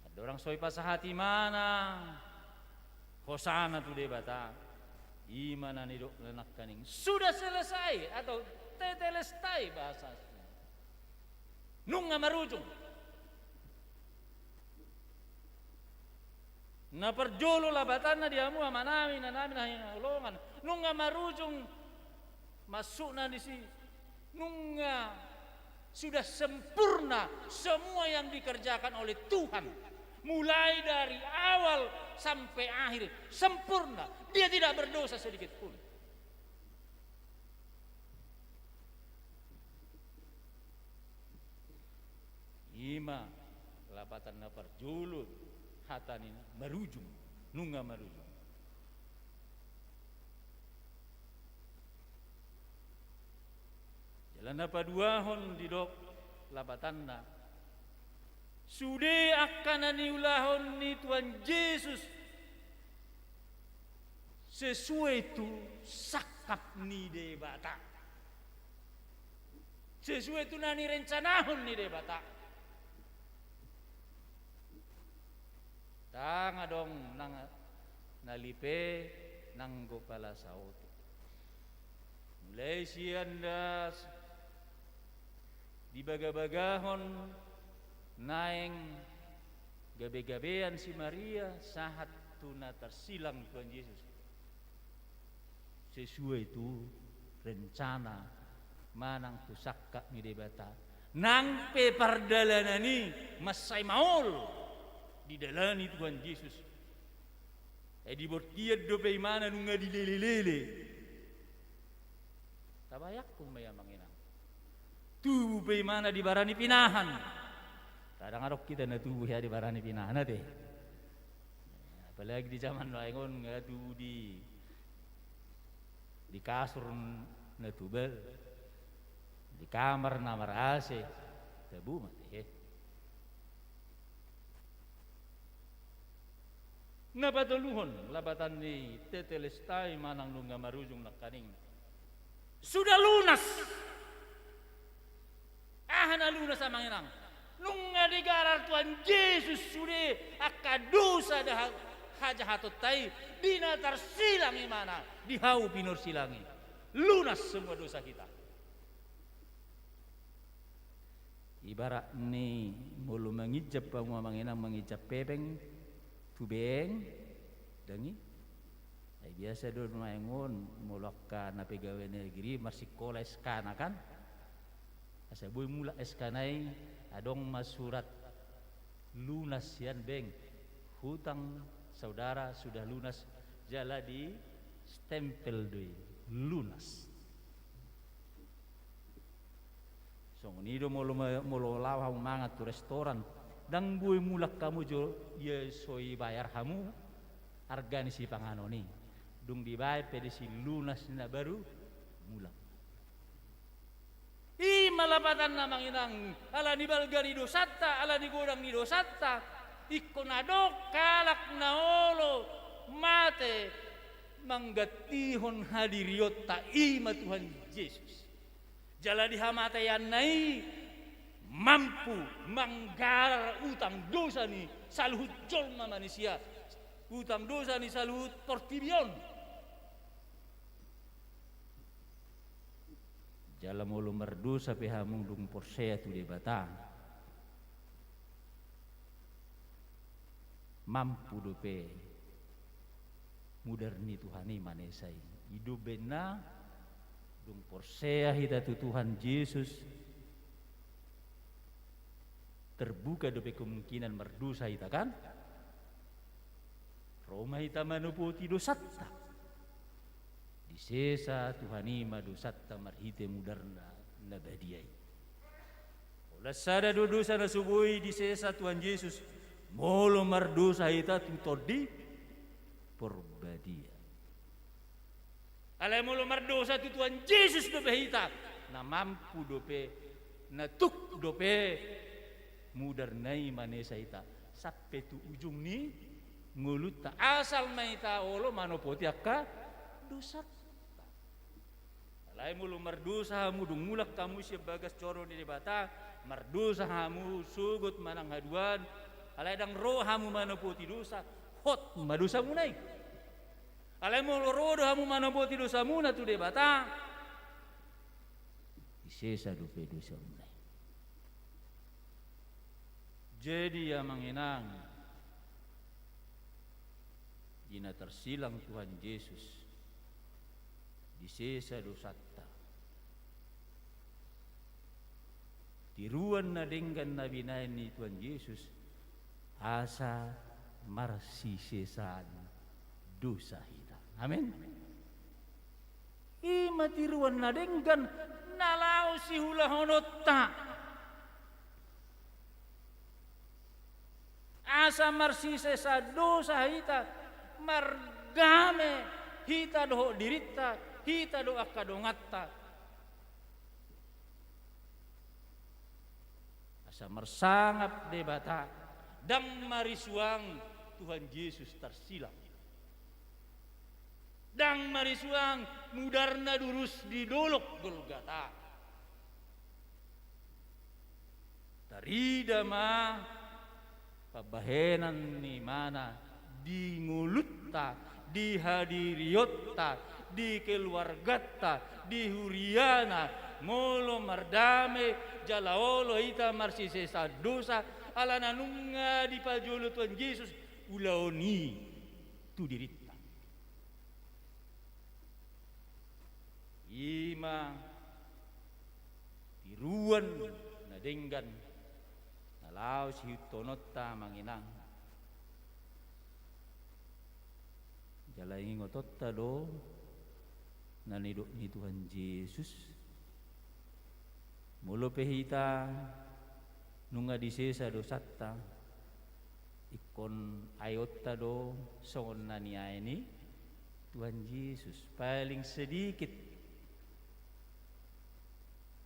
andorang so dipasahat ibana Hosana tu Debata, i ma na nidokna nangkaning sudah selesai atau tetelestai bahasa asli. Nunga marujung. Na parjolo lapatanna di hamu amanami, inanami na hinaholongan, nunga marujung masukna disi, nunga sudah sempurna semua yang dikerjakan oleh Tuhan. Mulai dari awal sampai akhir, sempurna. Dia tidak berdosa sedikit pun. I ma lapatan na parjolo, hata ni marujung, nunga marujung. Jala na paduahon didok lapatanna, sude angka na niulahon ni Tuhan Jesus sesuai tu sangkap ni Debata. Sesuai tu na nirencanahon ni Debata. Ndang adong nang na lipe nanggo pala saotik. Mulai sian na dibagabagahon naeng gabegabean si Maria sahat tu na tarsilang Tuhan Jesus. Sesuai tu rencana manang tu sangkap ni Debata. Nang pe pardalanan i mansai maol didalani Tuhan Jesus. Ai dibortian dope imana nunga dilelelele. Tabayangkon ma i amang inang. Tubu pe imana di bara ni pinahan. Kadang adong hita na tubu hea di bara ni pinahan ate. Apalagi di zaman naeng on nga tubu di, di kasur na tubal, di kamar na mar-A C, tabu ma ate. Na patoluhon lapatan ni tetelestai manang nunga marujung nangkaning. Sudah lunas. Aha na lunas amang inang? Nunga digarar Tuhan Jesus sude angka dosa dohot hajahatonta i di na tarsilang imana di hau pinorsilang i. Lunas semua dosa kita. Ibarat ni molo manginjam hamu amang inang manginjam hepeng tu beng, ndang i. Ai biasa do naeng on molo angka na pegawai negeri marsikola S K-na kan. Asa boi mulak S K-na i adong ma surat lunas sian beng. Hutang saudara sudah lunas, jala di stempel do i lunas. Songon i do molo ma-, molo laho hamu mangan tu restoran, ndang boi mulak hamu jo ia so dibayar hamu arga ni sipanganon i. Dung dibaen pe disi lunas ninna baru mulak. I ma lapatanna amang inang, ala ni balga ni dosanta, ala ni godang ni dosanta, ingkon adong halak na olo mate manggantihon hadirionta i ma Tuhan Jesus. Jala di hamateanna i mampu manggarar utang dosa ni saluhut jolma manisia, utang dosa ni saluhut portibi on. Jala molo mardosa pe hamu dung porsea tu Debata, mampu dope mudar ni Tuhan i manesa i. I do umbahen na dung porsea hita tu Tuhan Jesus, terbuka dope kemungkinan mardosa hita kan? Ro ma hita manopoti dosanta. Disesa Tuhan i ma dosanta marhite mudarna na badia i. Holan sada do dosa na so boi disesa Tuhan Jesus, molo mardosa hita tu Tondi Porbadia. Alai molo mardosa tu Tuhan Jesus dope hita, na mampu dope, na tuk dope mudarna i manesa hita sampe tu ujung ni ngolunta, asal ma hita olo manopoti angka dosanta. Alai molo mardosa hamu dung mulak hamu sian bagas joro ni Debata, mardosa hamu sogot manang haduan, alai ndang ro hamu manopoti dosa, hot ma dosamuna i. Alai molo ro do hamu manoboti dosamuna tu Debata, disesa dope dosamuna i. Jadi amang inang, di na tarsilang Tuhan Jesus, disesa dosanta. Tiruan na denggan na binahen ni Tuhan Jesus, asa marsisesaan dosa hita. Amin. I ma tiruan na denggan na laho siulahononta. Asa marsisesa dosa hita, mardame hita dohot dirinta, hita dohot angka donganta. Asa marsangap Debata, ndang marisuang Tuhan Jesus tarsilang. Ndang marisuang mudarna durus di dolok Golgata. Tarida ma pambahenan ni imana di ngolunta, di hadirionta, di keluarganta, di huriana, molo mardame jala olo hita marsisesa dosa, alana nunga dipajolo Tuhan Jesus ulaon i tu dirinta. I ma tiruan na denggan na laho siihuthononta amang inang. Jala ingotonta do na nidok ni Tuhan Jesus. Molo pe hita nunga disesa dosanta, ingkon aeonta do songon na niae ni Tuhan Jesus, paling sedikit.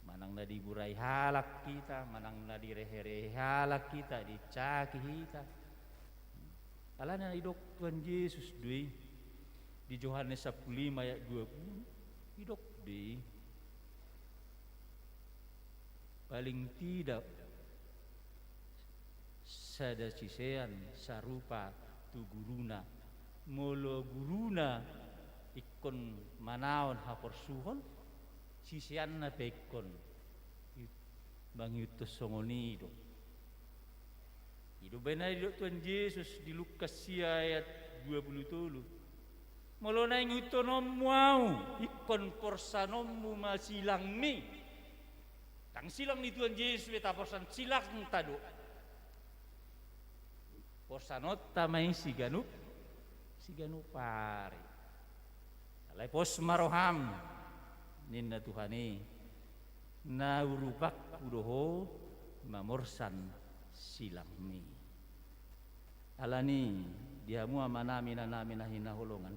Manang na diburai halak hita, manang na direherehe halak hita, dicaci hita. Alana didok Tuhan Jesus do i di Johannes sampulu lima ayat dua puluh, didok do i. Paling tidak sada sisean sarupa tu guruna. Molo guruna ingkon manaon haporsuhon, siseanna pe ingkon i-, mangihuthon songon i do. I do umbahen na didok Tuhan Jesus di Lukas sia ayat dua puluh tolu. Molo naeng ihuthononmu ahu, ingkon porsanonmu ma silangmi. Ndang silang ni Tuhan Jesus be taporsan, silangta do. Porsanonta ma i siganup, siganup ari. Alai pos ma roham, ninna Tuhan i, na urupangku do ho mamorsan silangmi. Alani i, di hamu amanami, inanami na hinaholongan,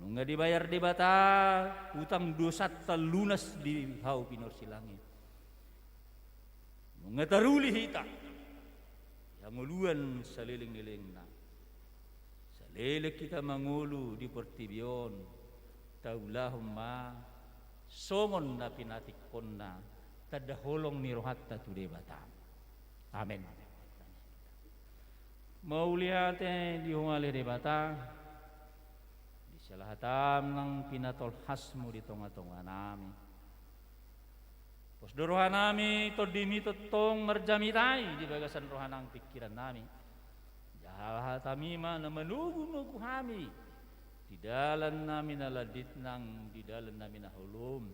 nunga dibayar Debata utang dosanta, lunas di hau pinorsilang i. Nunga taruli hita di hangoluan saleleng ni lelengna. Saleleng hita mangolu di portibi on, taulahon ma songon na pinatingkonna tanda holong ni rohanta tu Debata. Amen. Mauliate di Ho ale Debata, di sela hataM nang pinatolhasMu di tongatonganami. Pos do rohanami, TondiMi tongtong marjamita i di bagasan roha nang pingkirannami. Jala hataMi ma na manogunogu hami di dalannami na landit nang di dalannami na holom.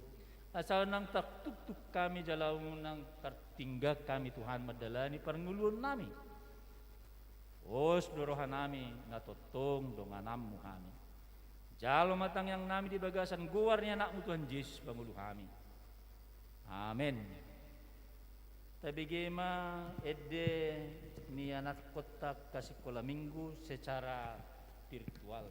Asa unang tartuktuk hami jala unang tartinggal hami Tuhan mandalani parngoluonnami. Pos do rohanami na tongtong dongananMu hami. Jalo ma tangiangnami di bagasan goar ni AnakMu Tuhan Jesus Pangolu hami. Amen. Tabege ma ende ni anakkonta angka sikola minggu secara virtual.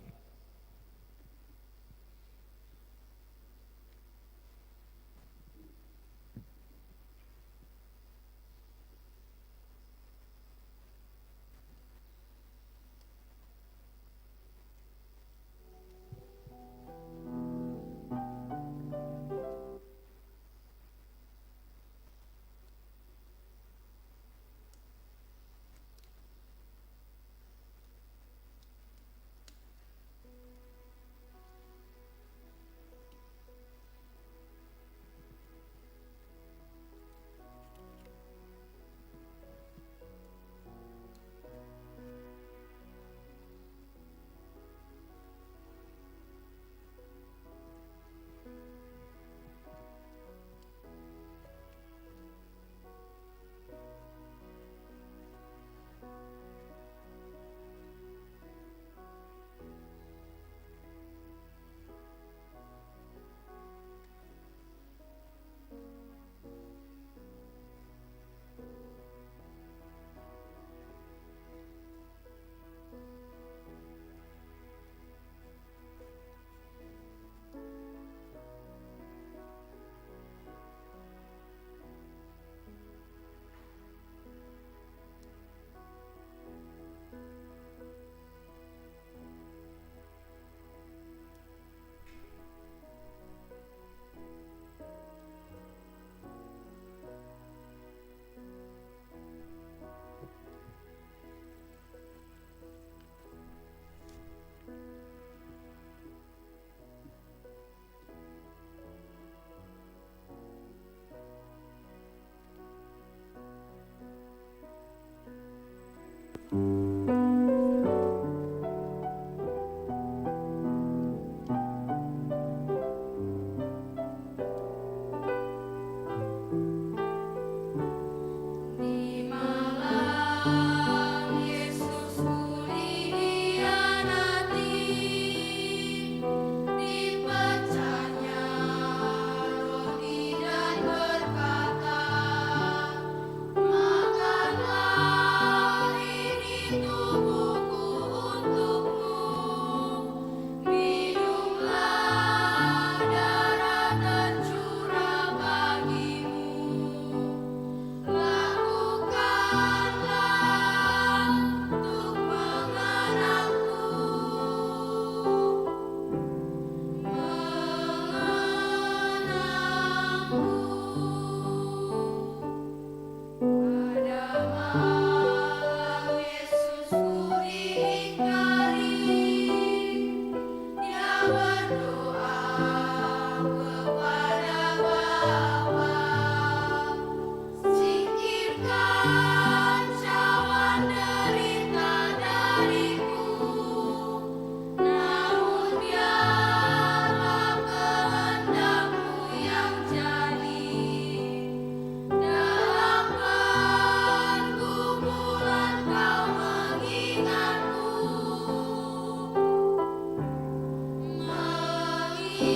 Di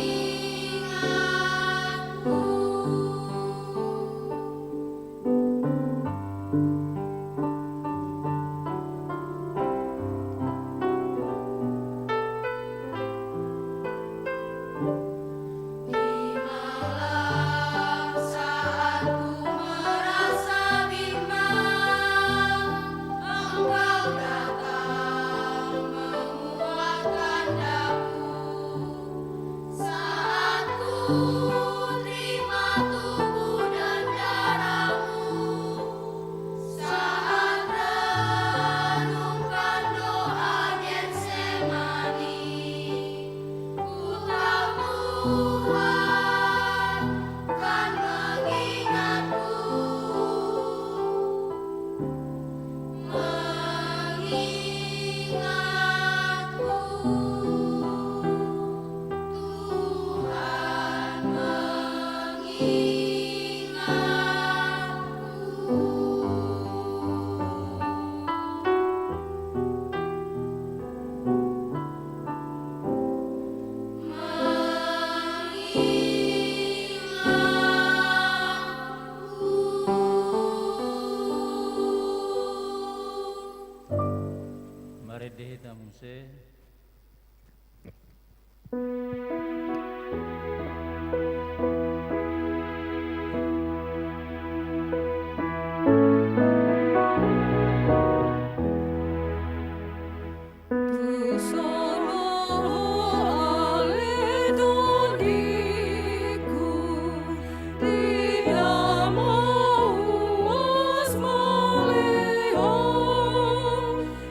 malam saat ku merasa bimbang, Engkau datang menguatkan daku. Saat ku terima tubuh dan darah-Mu, saat renungkan doa Getsemani, ku tahu Tuhan kan mengingatku, mengingatku. Tuhan mengingatku. Mengingatku. Marende hita muse.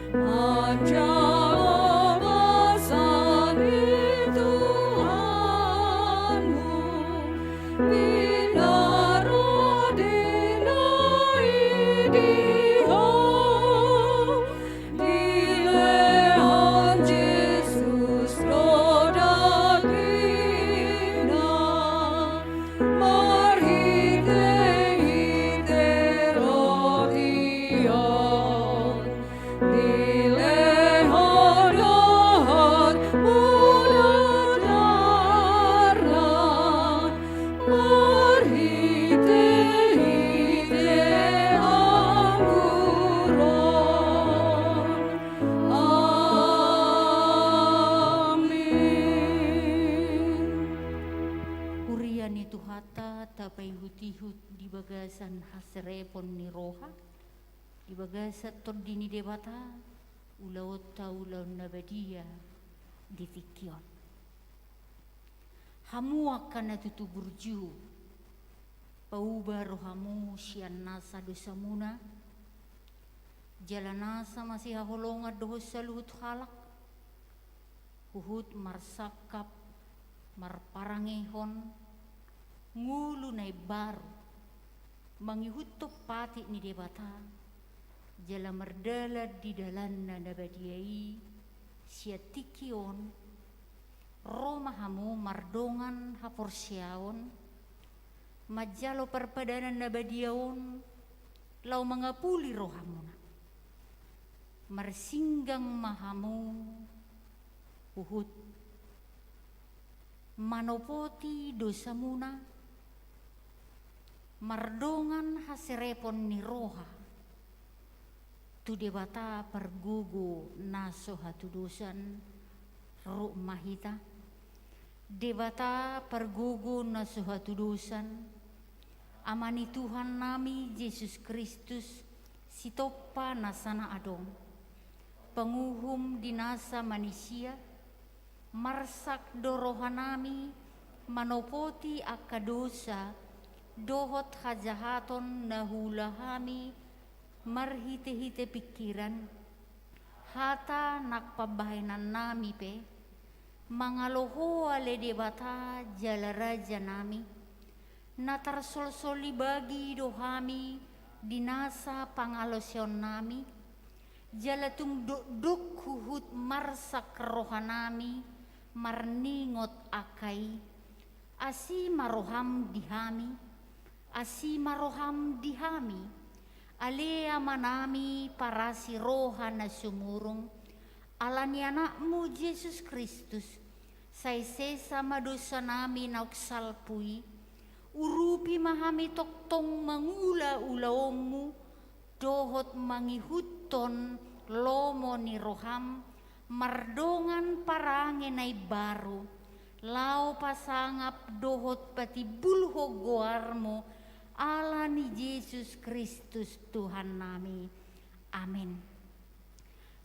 Manjalo basa ni Tuhanmu, pinarade na i di ho, dilehon Jesus do dagingna, marhitehite roti on. Dilehon dohot muda darna, marhitehite anggur on. Amin. Huria ni Tuhanta, tapaihutihut di bagasan haserepon ni roha, di bagasan Tondi ni Debata, ulaonta ulaon na badia di tingki on. Hamu angka na tutu burju, pauba rohamu sian nasa dosamuna, jala nasa masihaholongan dohot saluhut halak, huhut marsangkap, marparangehon ngolu na imbaru, mangihuthon patik ni Debata, jala mardalan di dalanna na badia i. Sian tingki on, ro ma hamu mardongan haporseaon, manjalo parpadanan na badia on, laho mangapuli rohamuna. Marsinggang ma hamu huhut manopoti dosamuna, mardongan haserepon ni roha tu Debata pargogo na so hatudosan. Ruk ma hita. Debata pargogo na so hatudosan, Ama ni Tuhannami Jesus Kristus, sitompa na sana adong, panguhum di nasa manisia, marsak do rohanami manopoti angka dosa dohot hajahaton na huula hami marhitehite pingkiran, hata nang pambahenannami pe. Mangalo Ho ale Debata jala Rajanami, na tarsolsoli bagi do hami di nasa pangalaoseonnami, jala tung dokdok huhut marsak rohanami marningot angka i. Asi ma roham di hami, asi ma roham di hami, ale Amanami parasi roha na sumurung, ala ni Anakmu Jesus Kristus, Sai sesa ma dosanami naung salpu i, urupi ma hami tongtong mangula ulaonmu, dohot mangihuthon lomo ni roham, mardongan parange na imbaru, laho pasangap dohot patimbulhon goarmu, ala ni Jesus Kristus Tuhannami. Amen.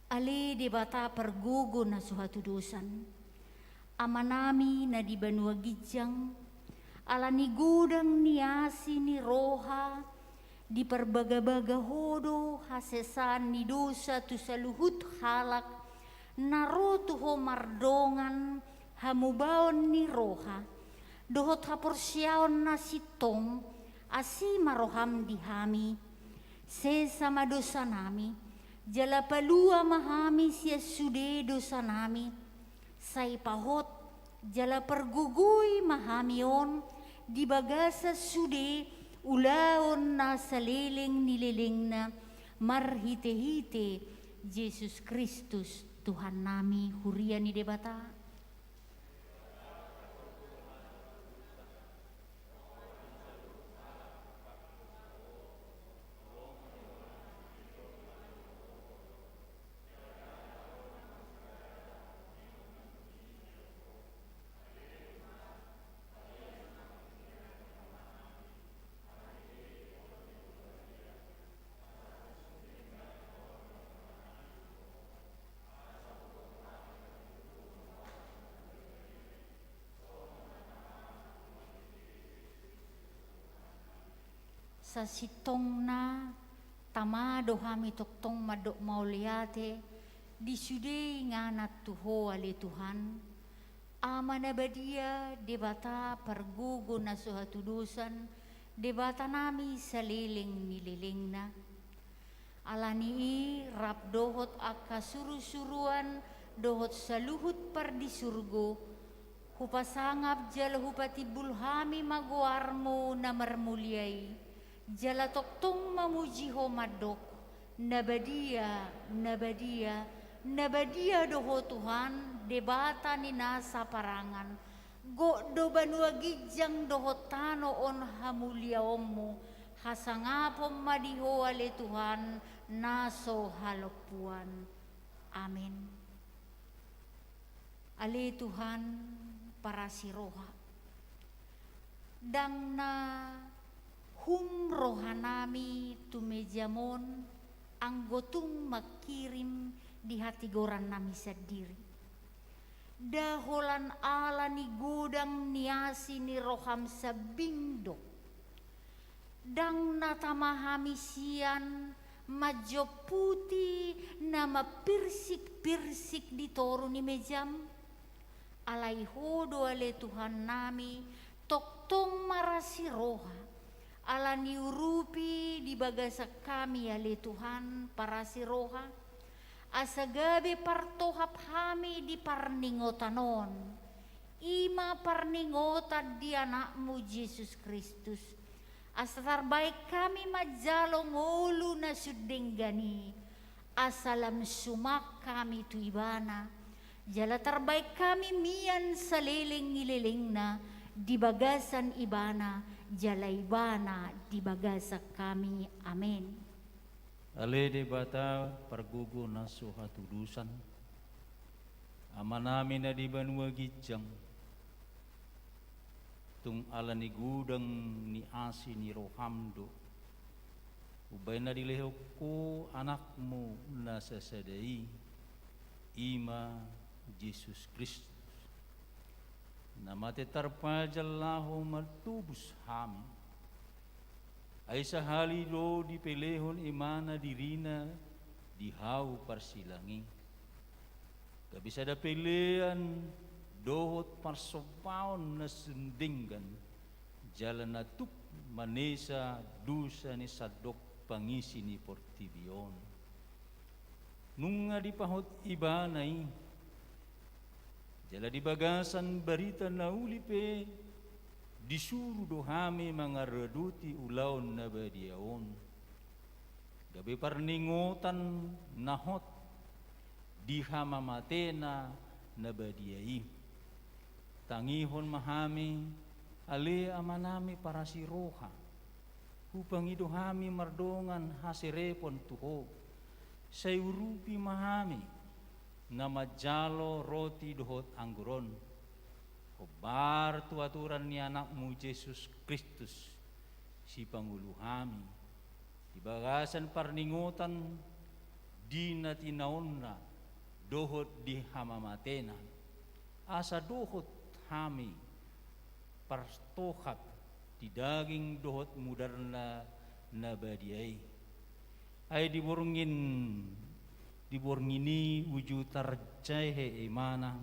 Ale Debata pargogo na so hatudosan, Amanami na di banua ginjang, ala ni godang ni asi ni roha, diparbagabaga Ho do hasesaan ni dosa tu saluhut halak na ro tu Ho mardongan hamubaon ni roha dohot haporseaon na sintong. Asi ma roham di hami. Sesa ma dosanami, jala palua ma hami sian sude dosanami. Sai pahot jala pargogoi ma hami on di bagasan sude ulaon na saleleng ni lelengna, marhitehite Jesus Kristus Tuhannami. Huria ni Debata. Sasintongna tama do hami tongtong mandok mauliate di sude inganan tu Ho ale Tuhan, Ama na badia, Debata pargogo na so hatudosan, Debatanami saleleng ni lelengna. Ala ni i rap dohot angka surusuruan dohot saluhut pardisurgo, hupasangap jala hupatimbul hami ma goarmu na marmulia i, jala tongtong mamuji Ho mandok: Na badia, na badia, na badia do Ho Tuhan, Debata ni nasa parangan. Gok do banua ginjang dohot tano on hamuliaonmu. Hasangapon ma di Ho ale Tuhan, na so halompuan. Amen. Ale Tuhan, parasi roha. Ndang na hum rohanami tu mejam on, anggo tung mangkirim di hatigorannami sandiri. Nda holan ala ni godang ni asi ni roham sambing do. Ndang na tama hami sian manjomputi na mampirsikpirsik di toru ni mejam. Alai Ho do ale Tuhannami, tongtong marasi roha. Ala ni urupi di bagasan hami ale Tuhan parasi roha, asa gabe partohap hami di parningotan on. I ma parningotan di Anakmu Jesus Kristus. Asa tarbaen hami manjalo ngolu na sun denggan i, asa lam suman hami tu Ibana, jala tarbaen hami mian saleleng ni lelengna di bagasan Ibana, jala Ibana di bagasan hami. Amen. Ale Debata pargogo na so hatudosan, Amanami na di banua ginjang, tung ala ni godang ni asi ni roham do umbaen na dilehon Ho Anakmu na sasada i, i ma Jesus Kristus, na mate tarpajal laho matobus hami. Ai sahali do dipelehon Ibana dirina di hau parsilang i, gabe sada pelean dohot parsombaon na sun denggan, jala na tuk manesa dosa ni sandok pangisi ni portibi on. Nunga dipahot Ibana i, jala di bagasan barita na uli pe disuru do hami mangaradoti ulaon na badia on, gabe parningotan na hot di hamamatena na badia i. Tangihon ma hami, ale Amanami parasi roha. Hupangido hami mardongan haserepon tu Ho. Sai urupi ma hami, na manjalo roti dohot anggur on. Hombar tu aturan ni Anakmu Jesus Kristus, sipangolu hami, di bagasan parningotan di na tinaonna dohot di hamamatena, asa dohot hami partohap di daging dohot mudarna na badia i. Ai di borngin, di borngin i uju tarjahe imana,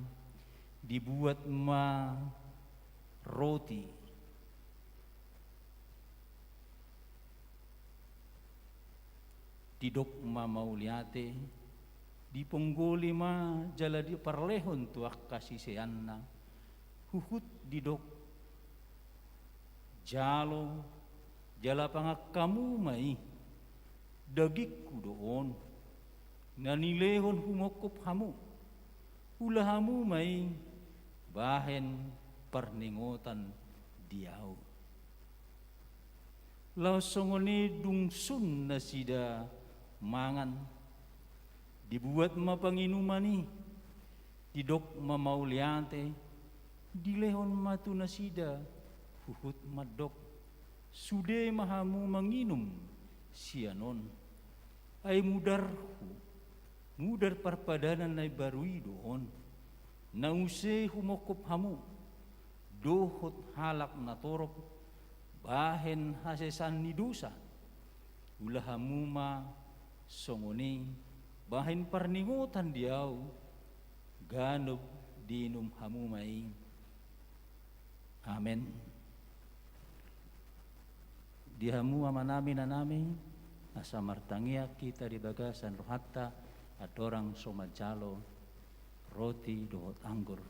dibuat ma roti, didok ma mauliate, diponggoli ma jala diparlehon tu angka siseanna, huhut didok: Jalo, jala pangan hamu ma i, dagingku do on, na nilehon humongkop hamu. Ula hamu ma i bahen parningotan di ahu. Laos songon i dung sun nasida mangan, dibuat ma panginuman i, didok ma mauliate, dilehon ma tu nasida, huhut mandok: Sude ma hamu manginum sian on. Ai mudarhu, mudar parpadanan na imbaru i do on, na use humongkop hamu dohot halak na torop bahen hasesaan ni dosa. Ula hamu ma songon i bahen parningotan di ahu, ganup diinum hamu ma i. Amen. Di hamu amanami, inanami, asa martangiang hita di bagasan rohanta, andorang so manjalo roti dohot anggur.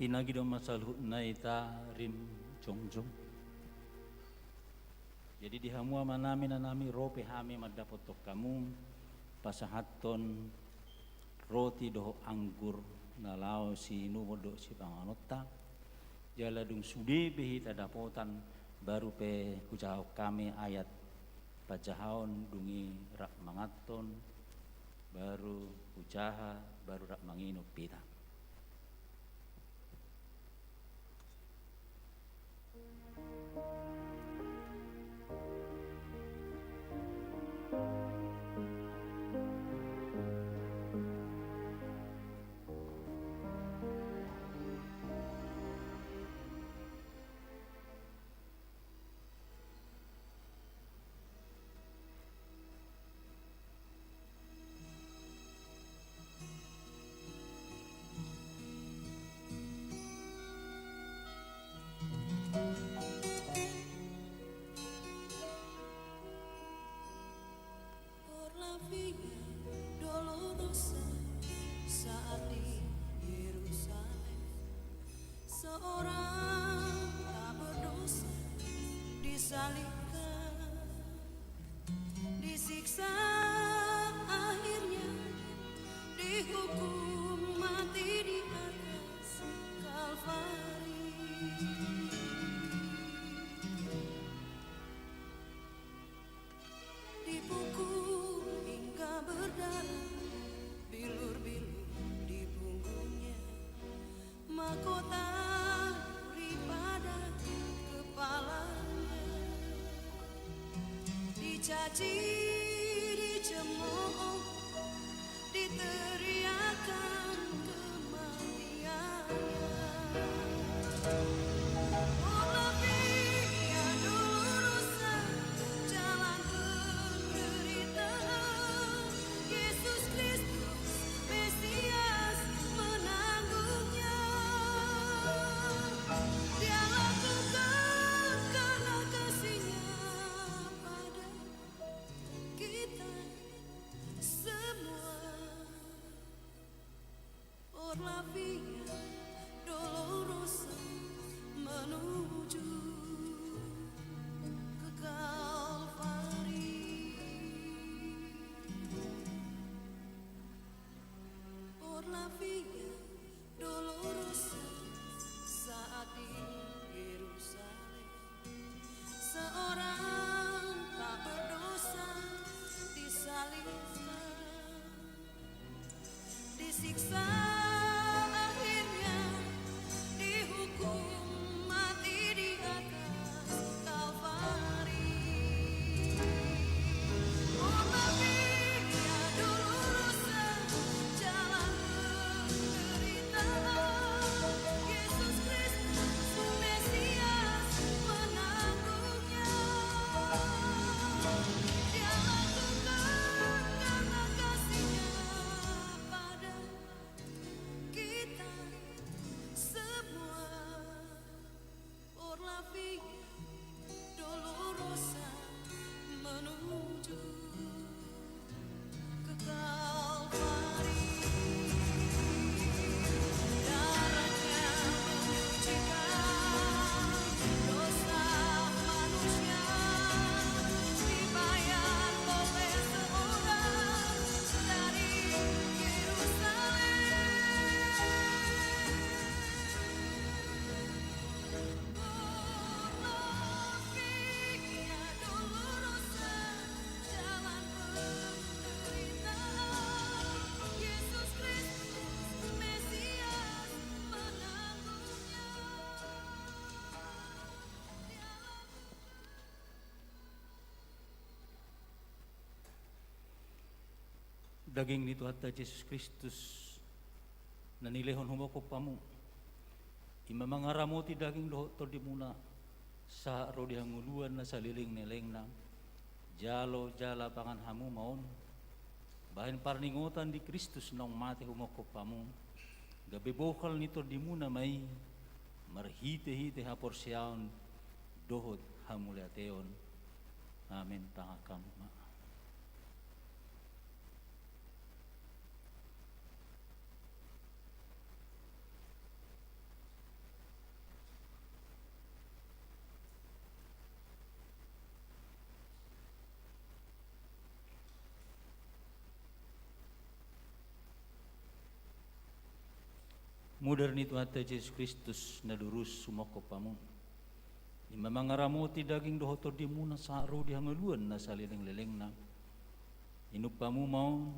Pinangido ma saluhutna hita rim jongjong. Jadi di hamu amanami, inanami, ro pe hami mandapothon hamu pasahathon roti dohot anggur na laho siinumon dohot sipanganonta. Jala dung sude pe hita dapotan, baru pe hujahahon hami ayat panjahaon, dung i rap manganhon, baru hujaha, baru rap manginum hita. Tali pada kepalanya, dicaci, dicemooh, diteriakan kematiannya. Por la via dolorosa, jalan penderitaan, Yesus Kristus Mesias menanggungnya. Dia lakukan karena kasihnya pada kita semua. Por la via dolorosa menuju ke Kalvari. Por la via dolorosa, saat di Yerusalem seorang tak berdosa disalibkan, disiksa, akhirnya dihukum mati di atas Kalvari. Por la via dolorosa, jalan penderitaan, Yesus Kristus Mesias menanggungnya. Dia lakukan karena kasihnya pada kita semua. Por la via dolorosa menuju ke Kalvari. Darahnya menyucikan dosa manusia, dibayar oleh seorang dari Yerusalem. Por la via dolorosa, jalan penderitaan, Yesus Kristus Mesias menanggungnya. Daging ni Tuhanta Jesus Kristus, na nilehon humongkop hamu, i ma mangaramoti daging dohot tondimuna, sahat ro di hangoluan na saleleng ni lelengna. Jalo jala pangan hamu ma on, bahen parningotan di Kristus naung mate humongkop hamu, gabe bohal ni tondimuna ma i, marhitehite haporseaon dohot hamauliateon. Amen. Tangan hamu ma. Mudar ni Tuhanta Jesus Kristus na durus humongkop hamu, i ma mangaramoti daging dohot tondimuna sahat ro di hangoluan na saleleng-lelengna. Inum hamu ma on,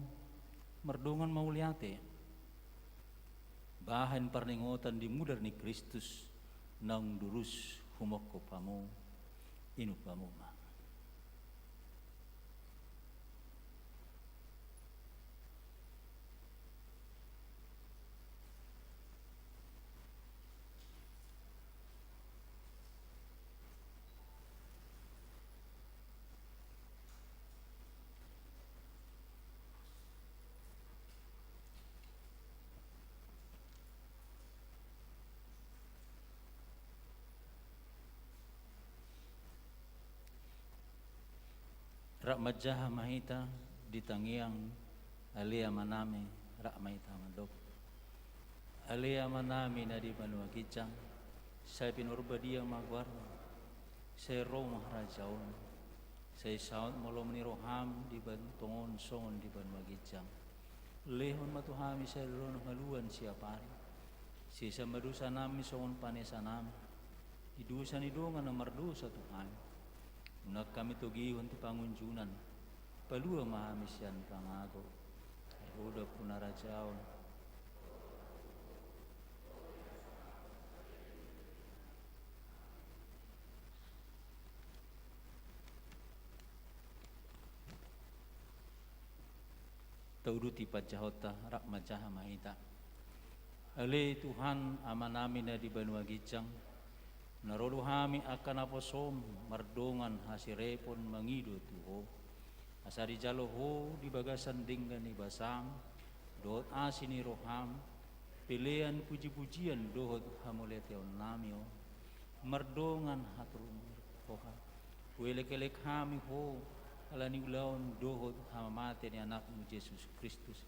mardongan mauliate, bahen parningotan di mudar ni Kristus naung durus humongkop hamu. Inum hamu ma. Rap manjaha ma hita di tangiang Ale Amanami, rap ma hita mandok. Ale Amanami na di banua ginjang, sai pinarbadia ma goarmu, sai ro ma harajaonmu, sai saut ma lomo ni roham di ban-, tonga on songon di banua ginjang. Lehon ma tu hami sadari on haluaon siapari. Sesa ma dosanami songon panesanami di dosa ni dongan na mardosa tu hami. Unang hami togihon tu pangunjunan. Palua ma hami sian pangago. Ai Ho do ampu harajaon. Uduti panjahonta, rap manjaha ma hita. Ale Tuhan, Amanami na di banua ginjang, na ro do hami angka naposoM mardongan hasirepon mangido tu Ho. Asa dijalo Ho di bagasan denggan ni basaM dohot asi ni rohaM, pelean pujipujian dohot hamauliateonnami on. Mardongan haturuan ni roha, huelekelek hami Ho ala ni ulaon dohot hamamate ni AnakMu Jesus Kristus,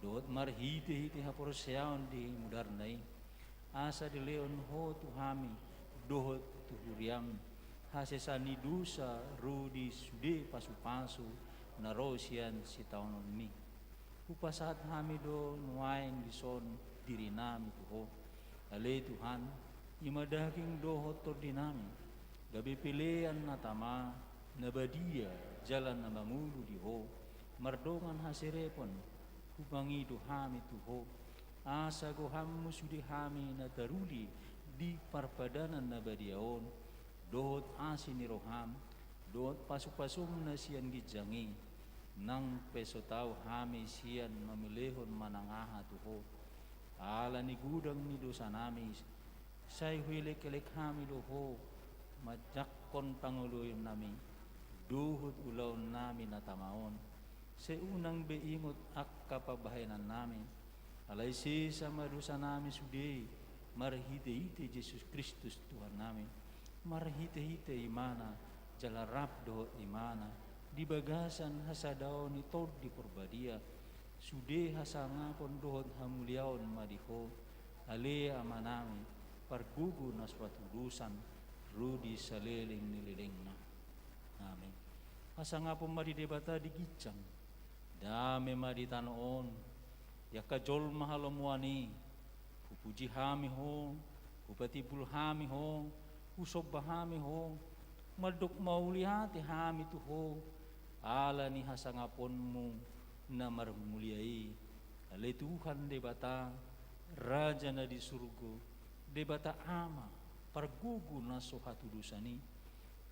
dohot marhitehite haporseaon di mudarna i, asa dilehon Ho tu hami dohot tu huriaM hasesaan ni dosa ro di sude pasupasu na ro sian sitaononMi. Hupasahat hami do nuaeng dison dirinami tu Ho. Ale Tuhan, i ma daging dohot tondinami, gabe pelean na tama, na badia, jala na mangolu di Ho, mardongan hasirepon, humangido hami tu Ho, asa gohanMu sude hami na taruli di parpadanan na badia on, dohot asi ni rohaM, dohot pasupasuM na sian ginjang i, nang pe so tau hami sian mamelehon manang aha tu Ho, ala ni godang ni dosanami, sai huelekelek hami do Ho, manjangkon pangoloionnami, dohot ulaonnami na tama on, sai unang be ingot angka pambahenannami, alai sesa ma dosanami sude, marhitehite Jesus Kristus Tuhannami, marhitehite Imana, jala rap dohot Imana, di bagasan hasadaon ni Tondi Porbadia, sude hasangapon dohot hamuliaon ma di Ho, ale Amanami, pargogo na so hatudosan, ro di saleleng ni lelengna. Amen. Hasangapon ma di Debata di ginjang, dame ma di tano on, di angka jolma halomoan i, hupuji hami Ho, hupatimbul hami Ho, husomba hami Ho, mandok mauliate hami tu Ho, ala ni hasangaponMu na marmulia i, ale Tuhan Debata, Raja na di surgo, Debata Ama, pargogo na so hatudosan i,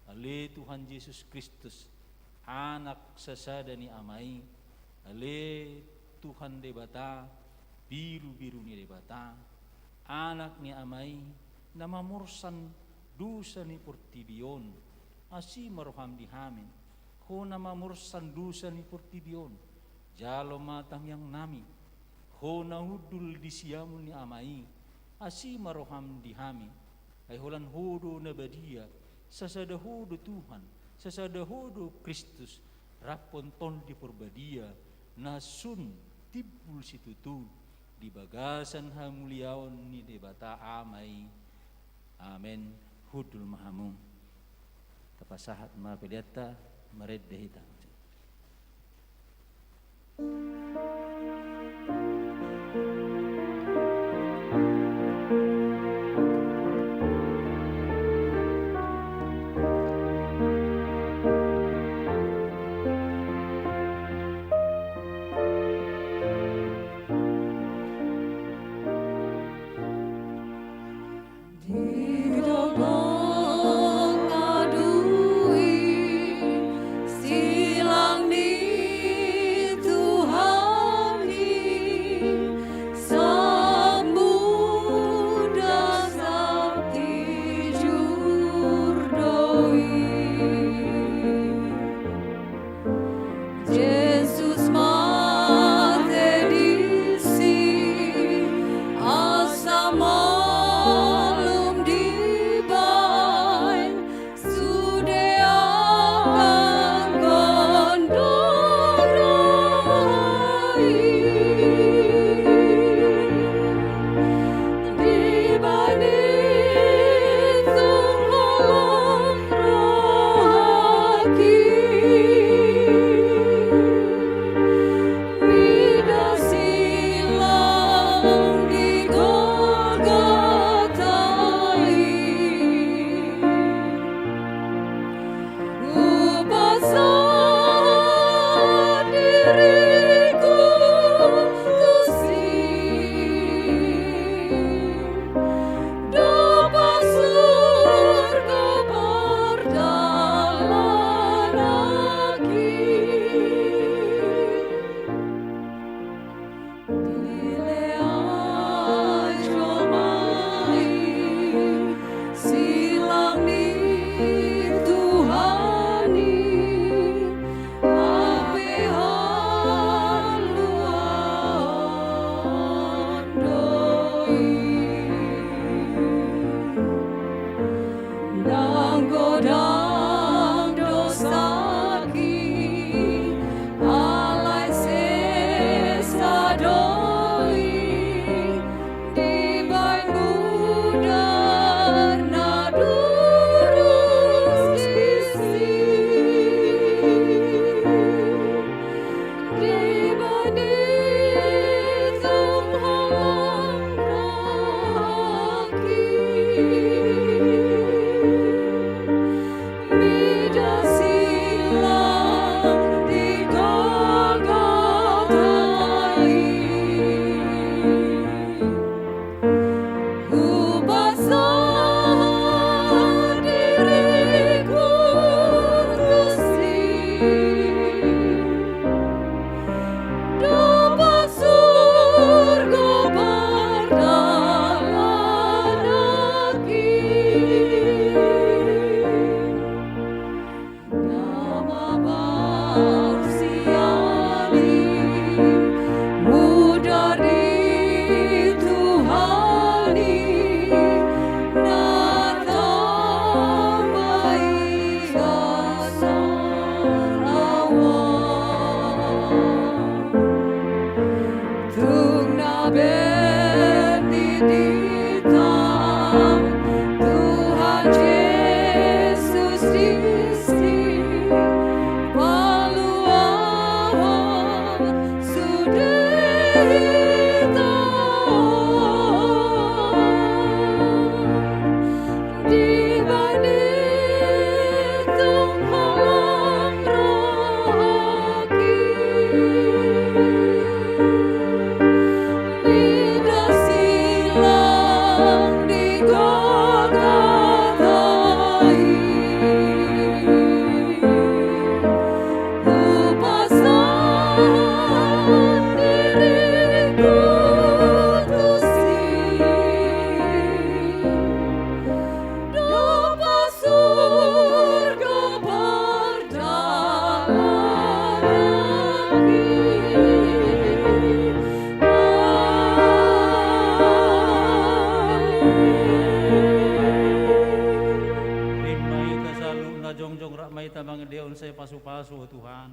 ale Tuhan Jesus Kristus, Anak sasada ni Ama i, ale Tuhan Debata, Birubiru ni Debata, Anak ni Ama i, na mamorsan dosa ni portibi on, asi ma roham di hami, Ho na mamorsan dosa ni portibi on, jalo ma tangiangnami, Ho na hundul di siamun ni Ama i, asi ma roham di hami, ai holan Ho do na badia, sasada Ho do Tuhan, sasada Ho do Kristus, raphon Tondi Porbadia, na sun timbul situtu, di bagasan hamuliaon ni Debata Ama i. Amen. Hundul ma hamu. Tapasahat ma peleanta, marende hita. Di dongan adui silang ni Tuhan Na tamba i gasan ahu. Tung na bendit di Tuhan Jesus Kristus, paluahon sude hita on. Dibanding tung holan rohaki, mida silang di Golgota i. Hupasahat diriku tusi, dompak surgo pardalanan i. Amin. Rim ma hita saluhutna jongjong, rap ma hita mangendehon sai pasupasu, o Tuhan.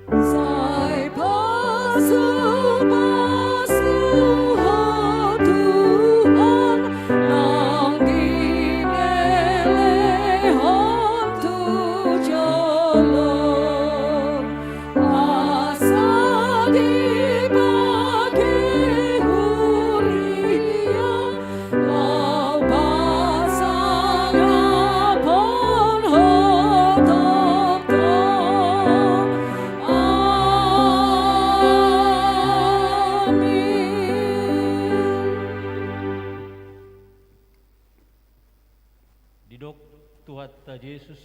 Sai pasupasu ho Tuhan, naung dilehon tu jolo. Asa dipake huria laho pasangaphon ho tongtong. Amin. Didok Tuhanta Jesus: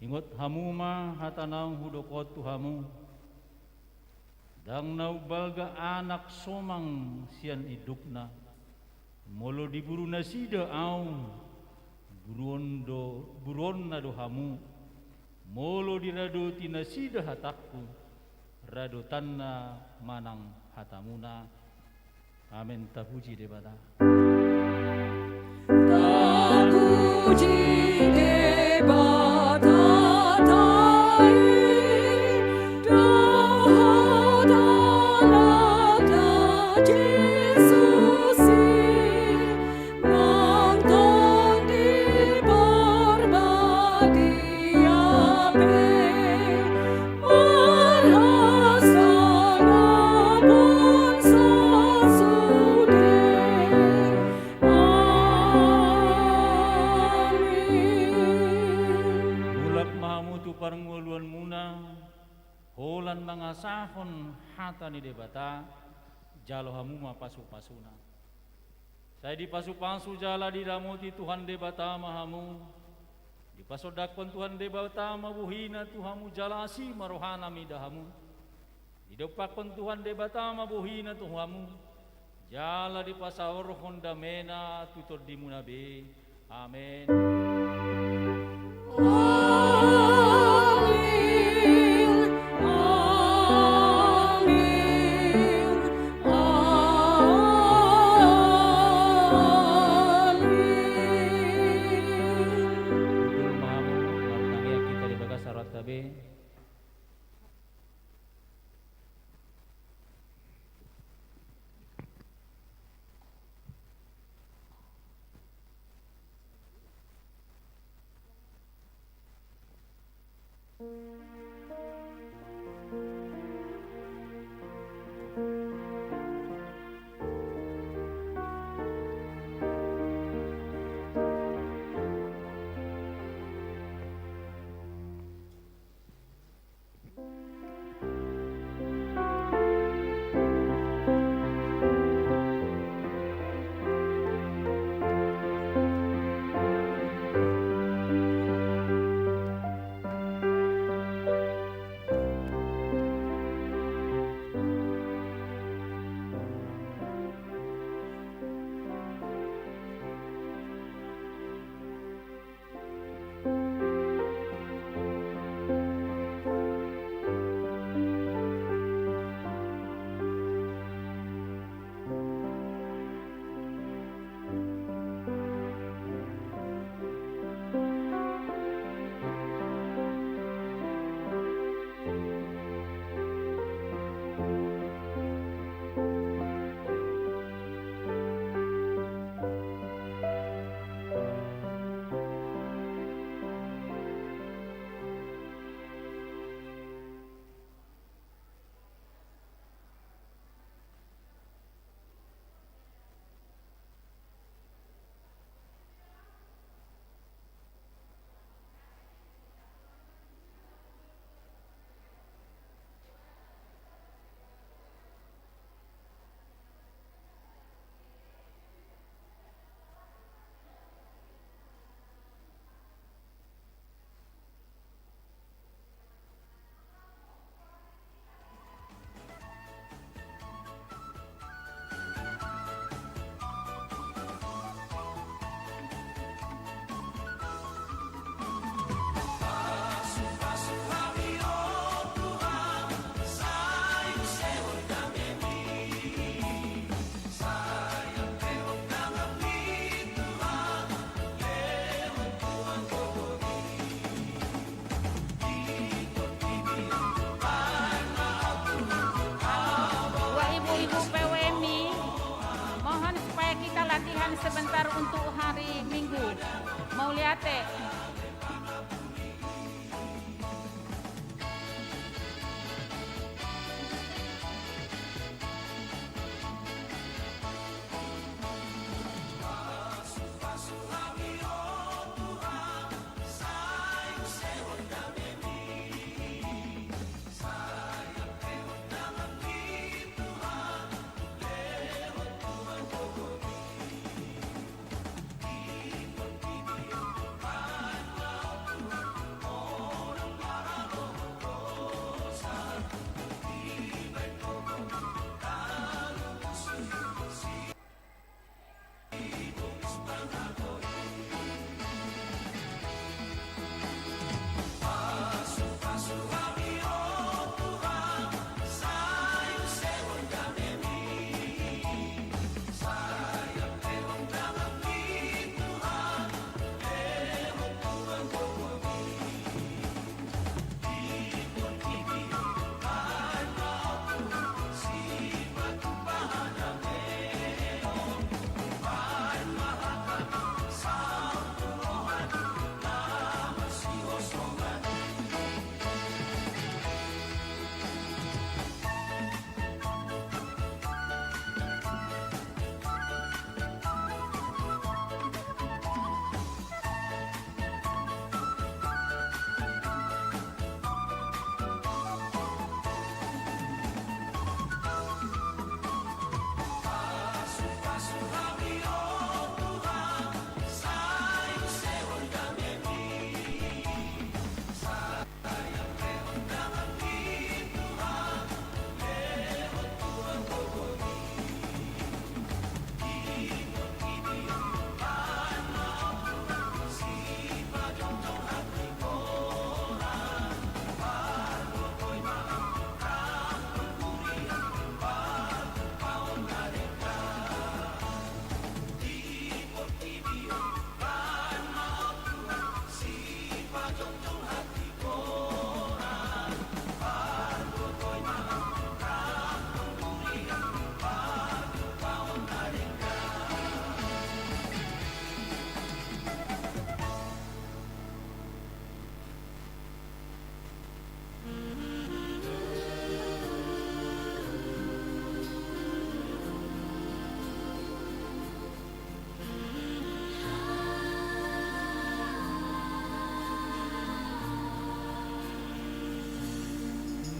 Ingot hamu ma hata naung hudok on tu hamu: Ndang na umbalga anak somang sian indukna. Molo diburu nasida ahu, buruon do, buruonna do hamu. Molo diradoti nasida hatangku, radotanna manang hatamuna. Amen. Tapuji Debata. Tapuji Debata, dohot Anakna Jesus i, nang tong di Parbadia pe marhasangapon sasude. Amin. Mulak ma hamu tu parngoluanmuna, holan mangasahon hata ni Debata, jalo hamu ma pasupasuna. Sai dipasupasu jala diramoti Tuhan Debata ma hamu. Dipasondangkon Tuhan Debata ma bohina tu hamu jala asi ma rohana mida hamu. Didompakkon Tuhan Debata ma bohina tu hamu, jala dipasaorhon damena tu tondimuna be. Amen. Amin. Amin. Amin. Hundul ma hamu, martangiang hita di bagasan rohanta be. Ate.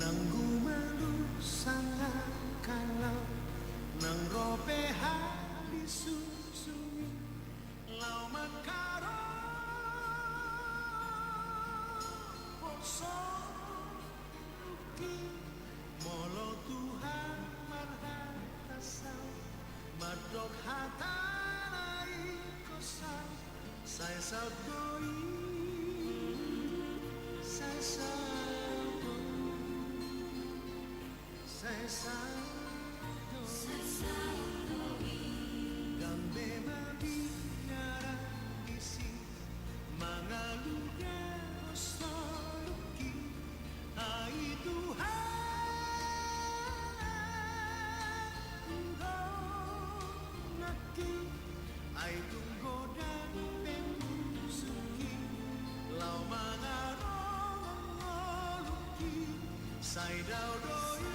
Nang gumalu sangkap laho, nang ro pe hali susumi, laho mangkarohon soluki. Molo Tuhan marhata saut, mandok hata-Na ingkon saut, sai saut do i, sai saut do i, sai saut do i. Sai saut do i. Ndang be mabiar disi, mangaluhon soluki. Ai Tuhan, hudonganki, ai tung godang pe musuhi, laho mangarohon ngolungki, sai dao do i,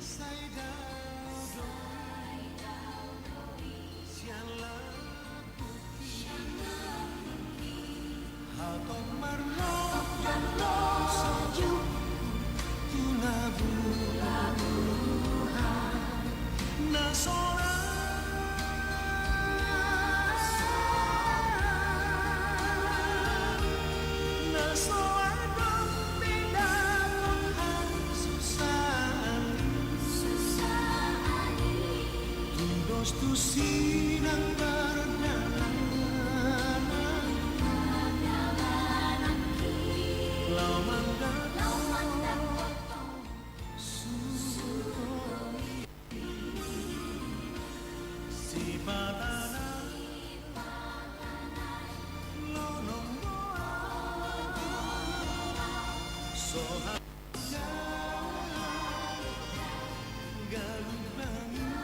sai dao do i, sian lambungki. Hatop marlomba do sajo tu labuhan na so ra, na so adong pe dapot hasusaan. Tudos tusi nang pardalanan, laho mandapot soluki. Sipata nai, lonom do au, so hagalup, hagalup langit.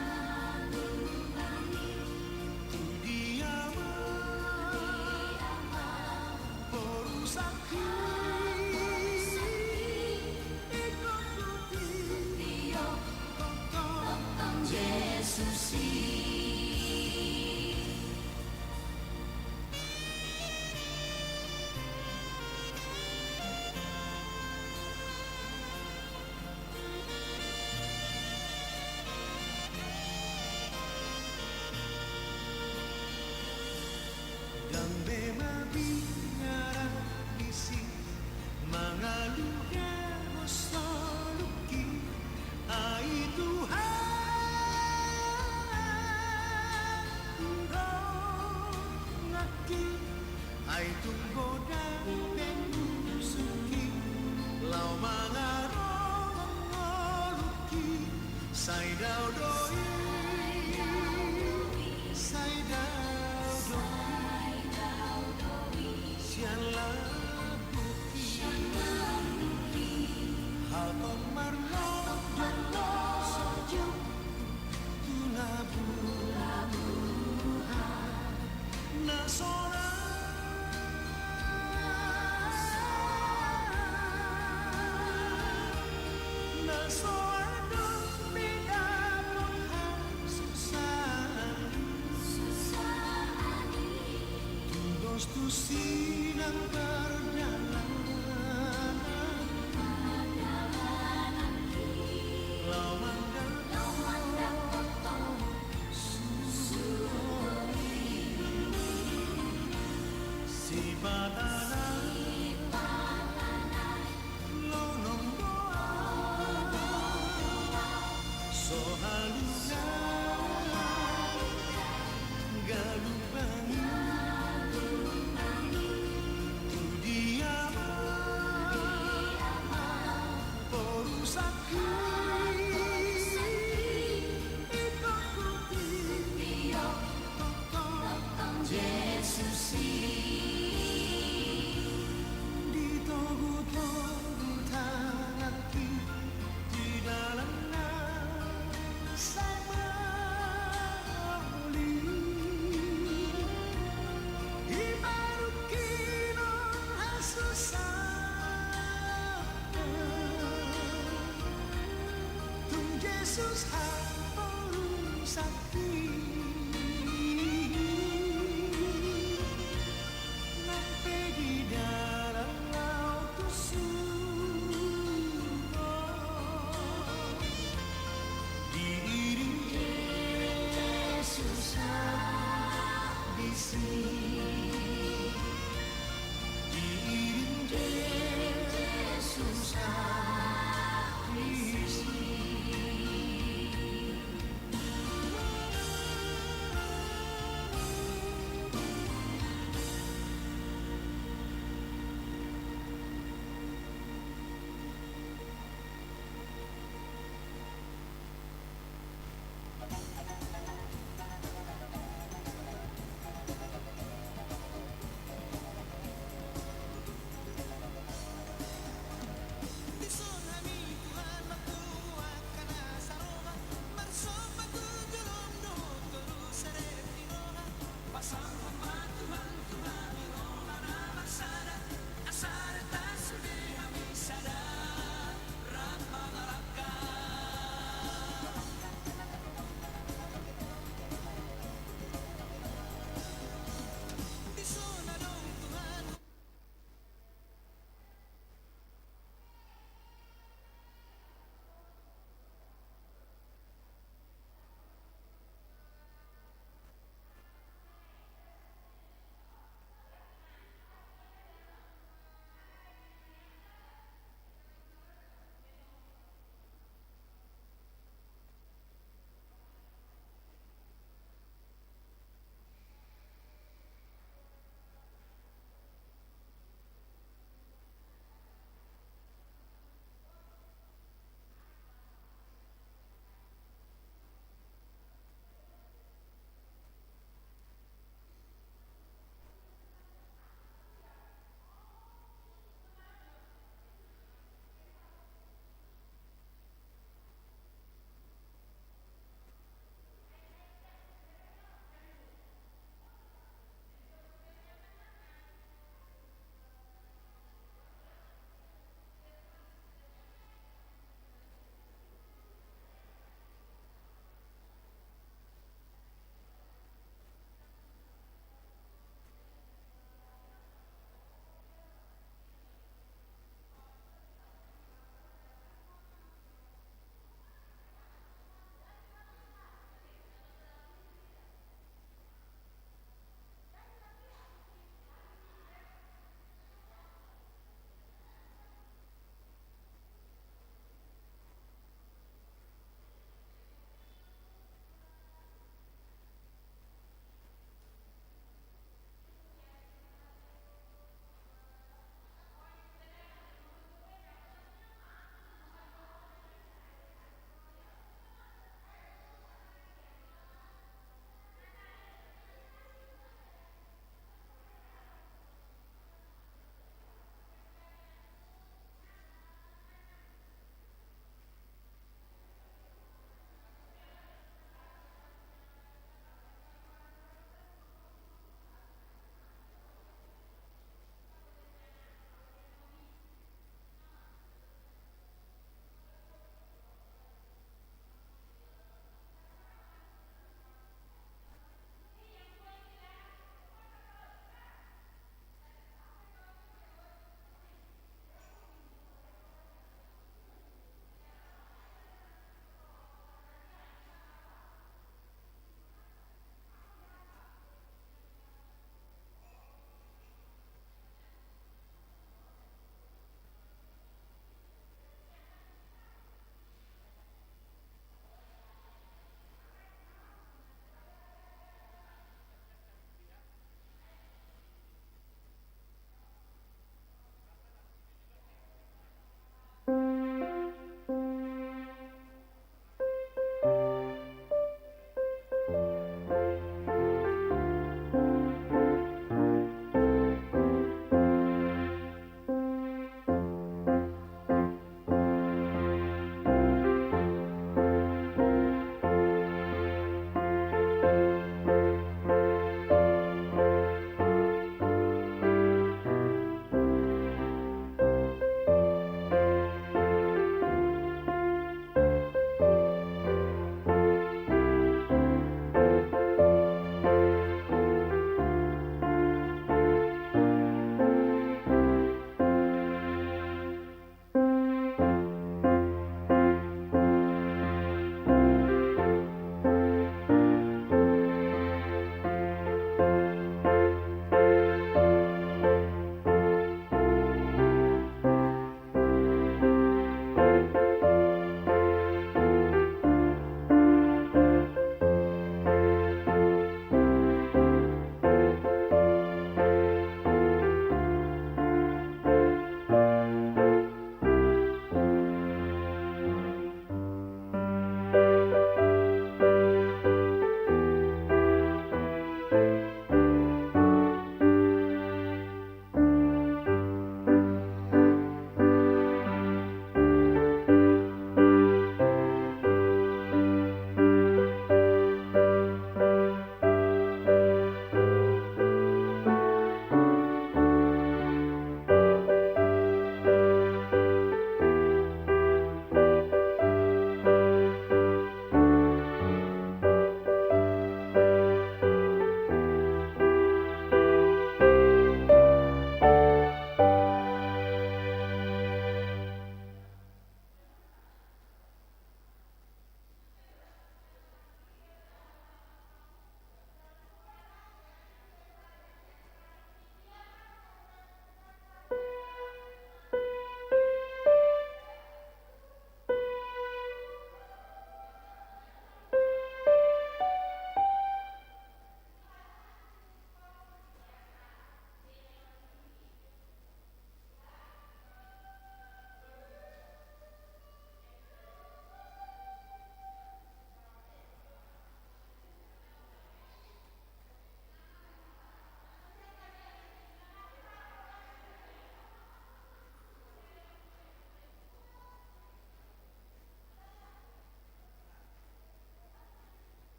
Tu dia ma Sakti, ikut putih, tongtong Jesus i. Ndang be mabiar disi, mangaluhon soluki, ai Tuhan, ro nangkin. Ai tung godang pe musuhi, laho mangarorong ngolungki, sai dao do i, sai dao do i, sian lambungki. Hatop marnondong do soju tu na buha, na so adong, na so adong be dapot hasusaan. Tudos tusi nang pardalanan, laho mandapot sipata na lonom do au, so halusan galup angin. Tu dia ma boru Sakti, ikut putih, tongtong Jesus i. Ditogu-togu tanganki di dalan na sai mauli, diparungkilhon hasusaan. Tung Jesus haporu Sakti,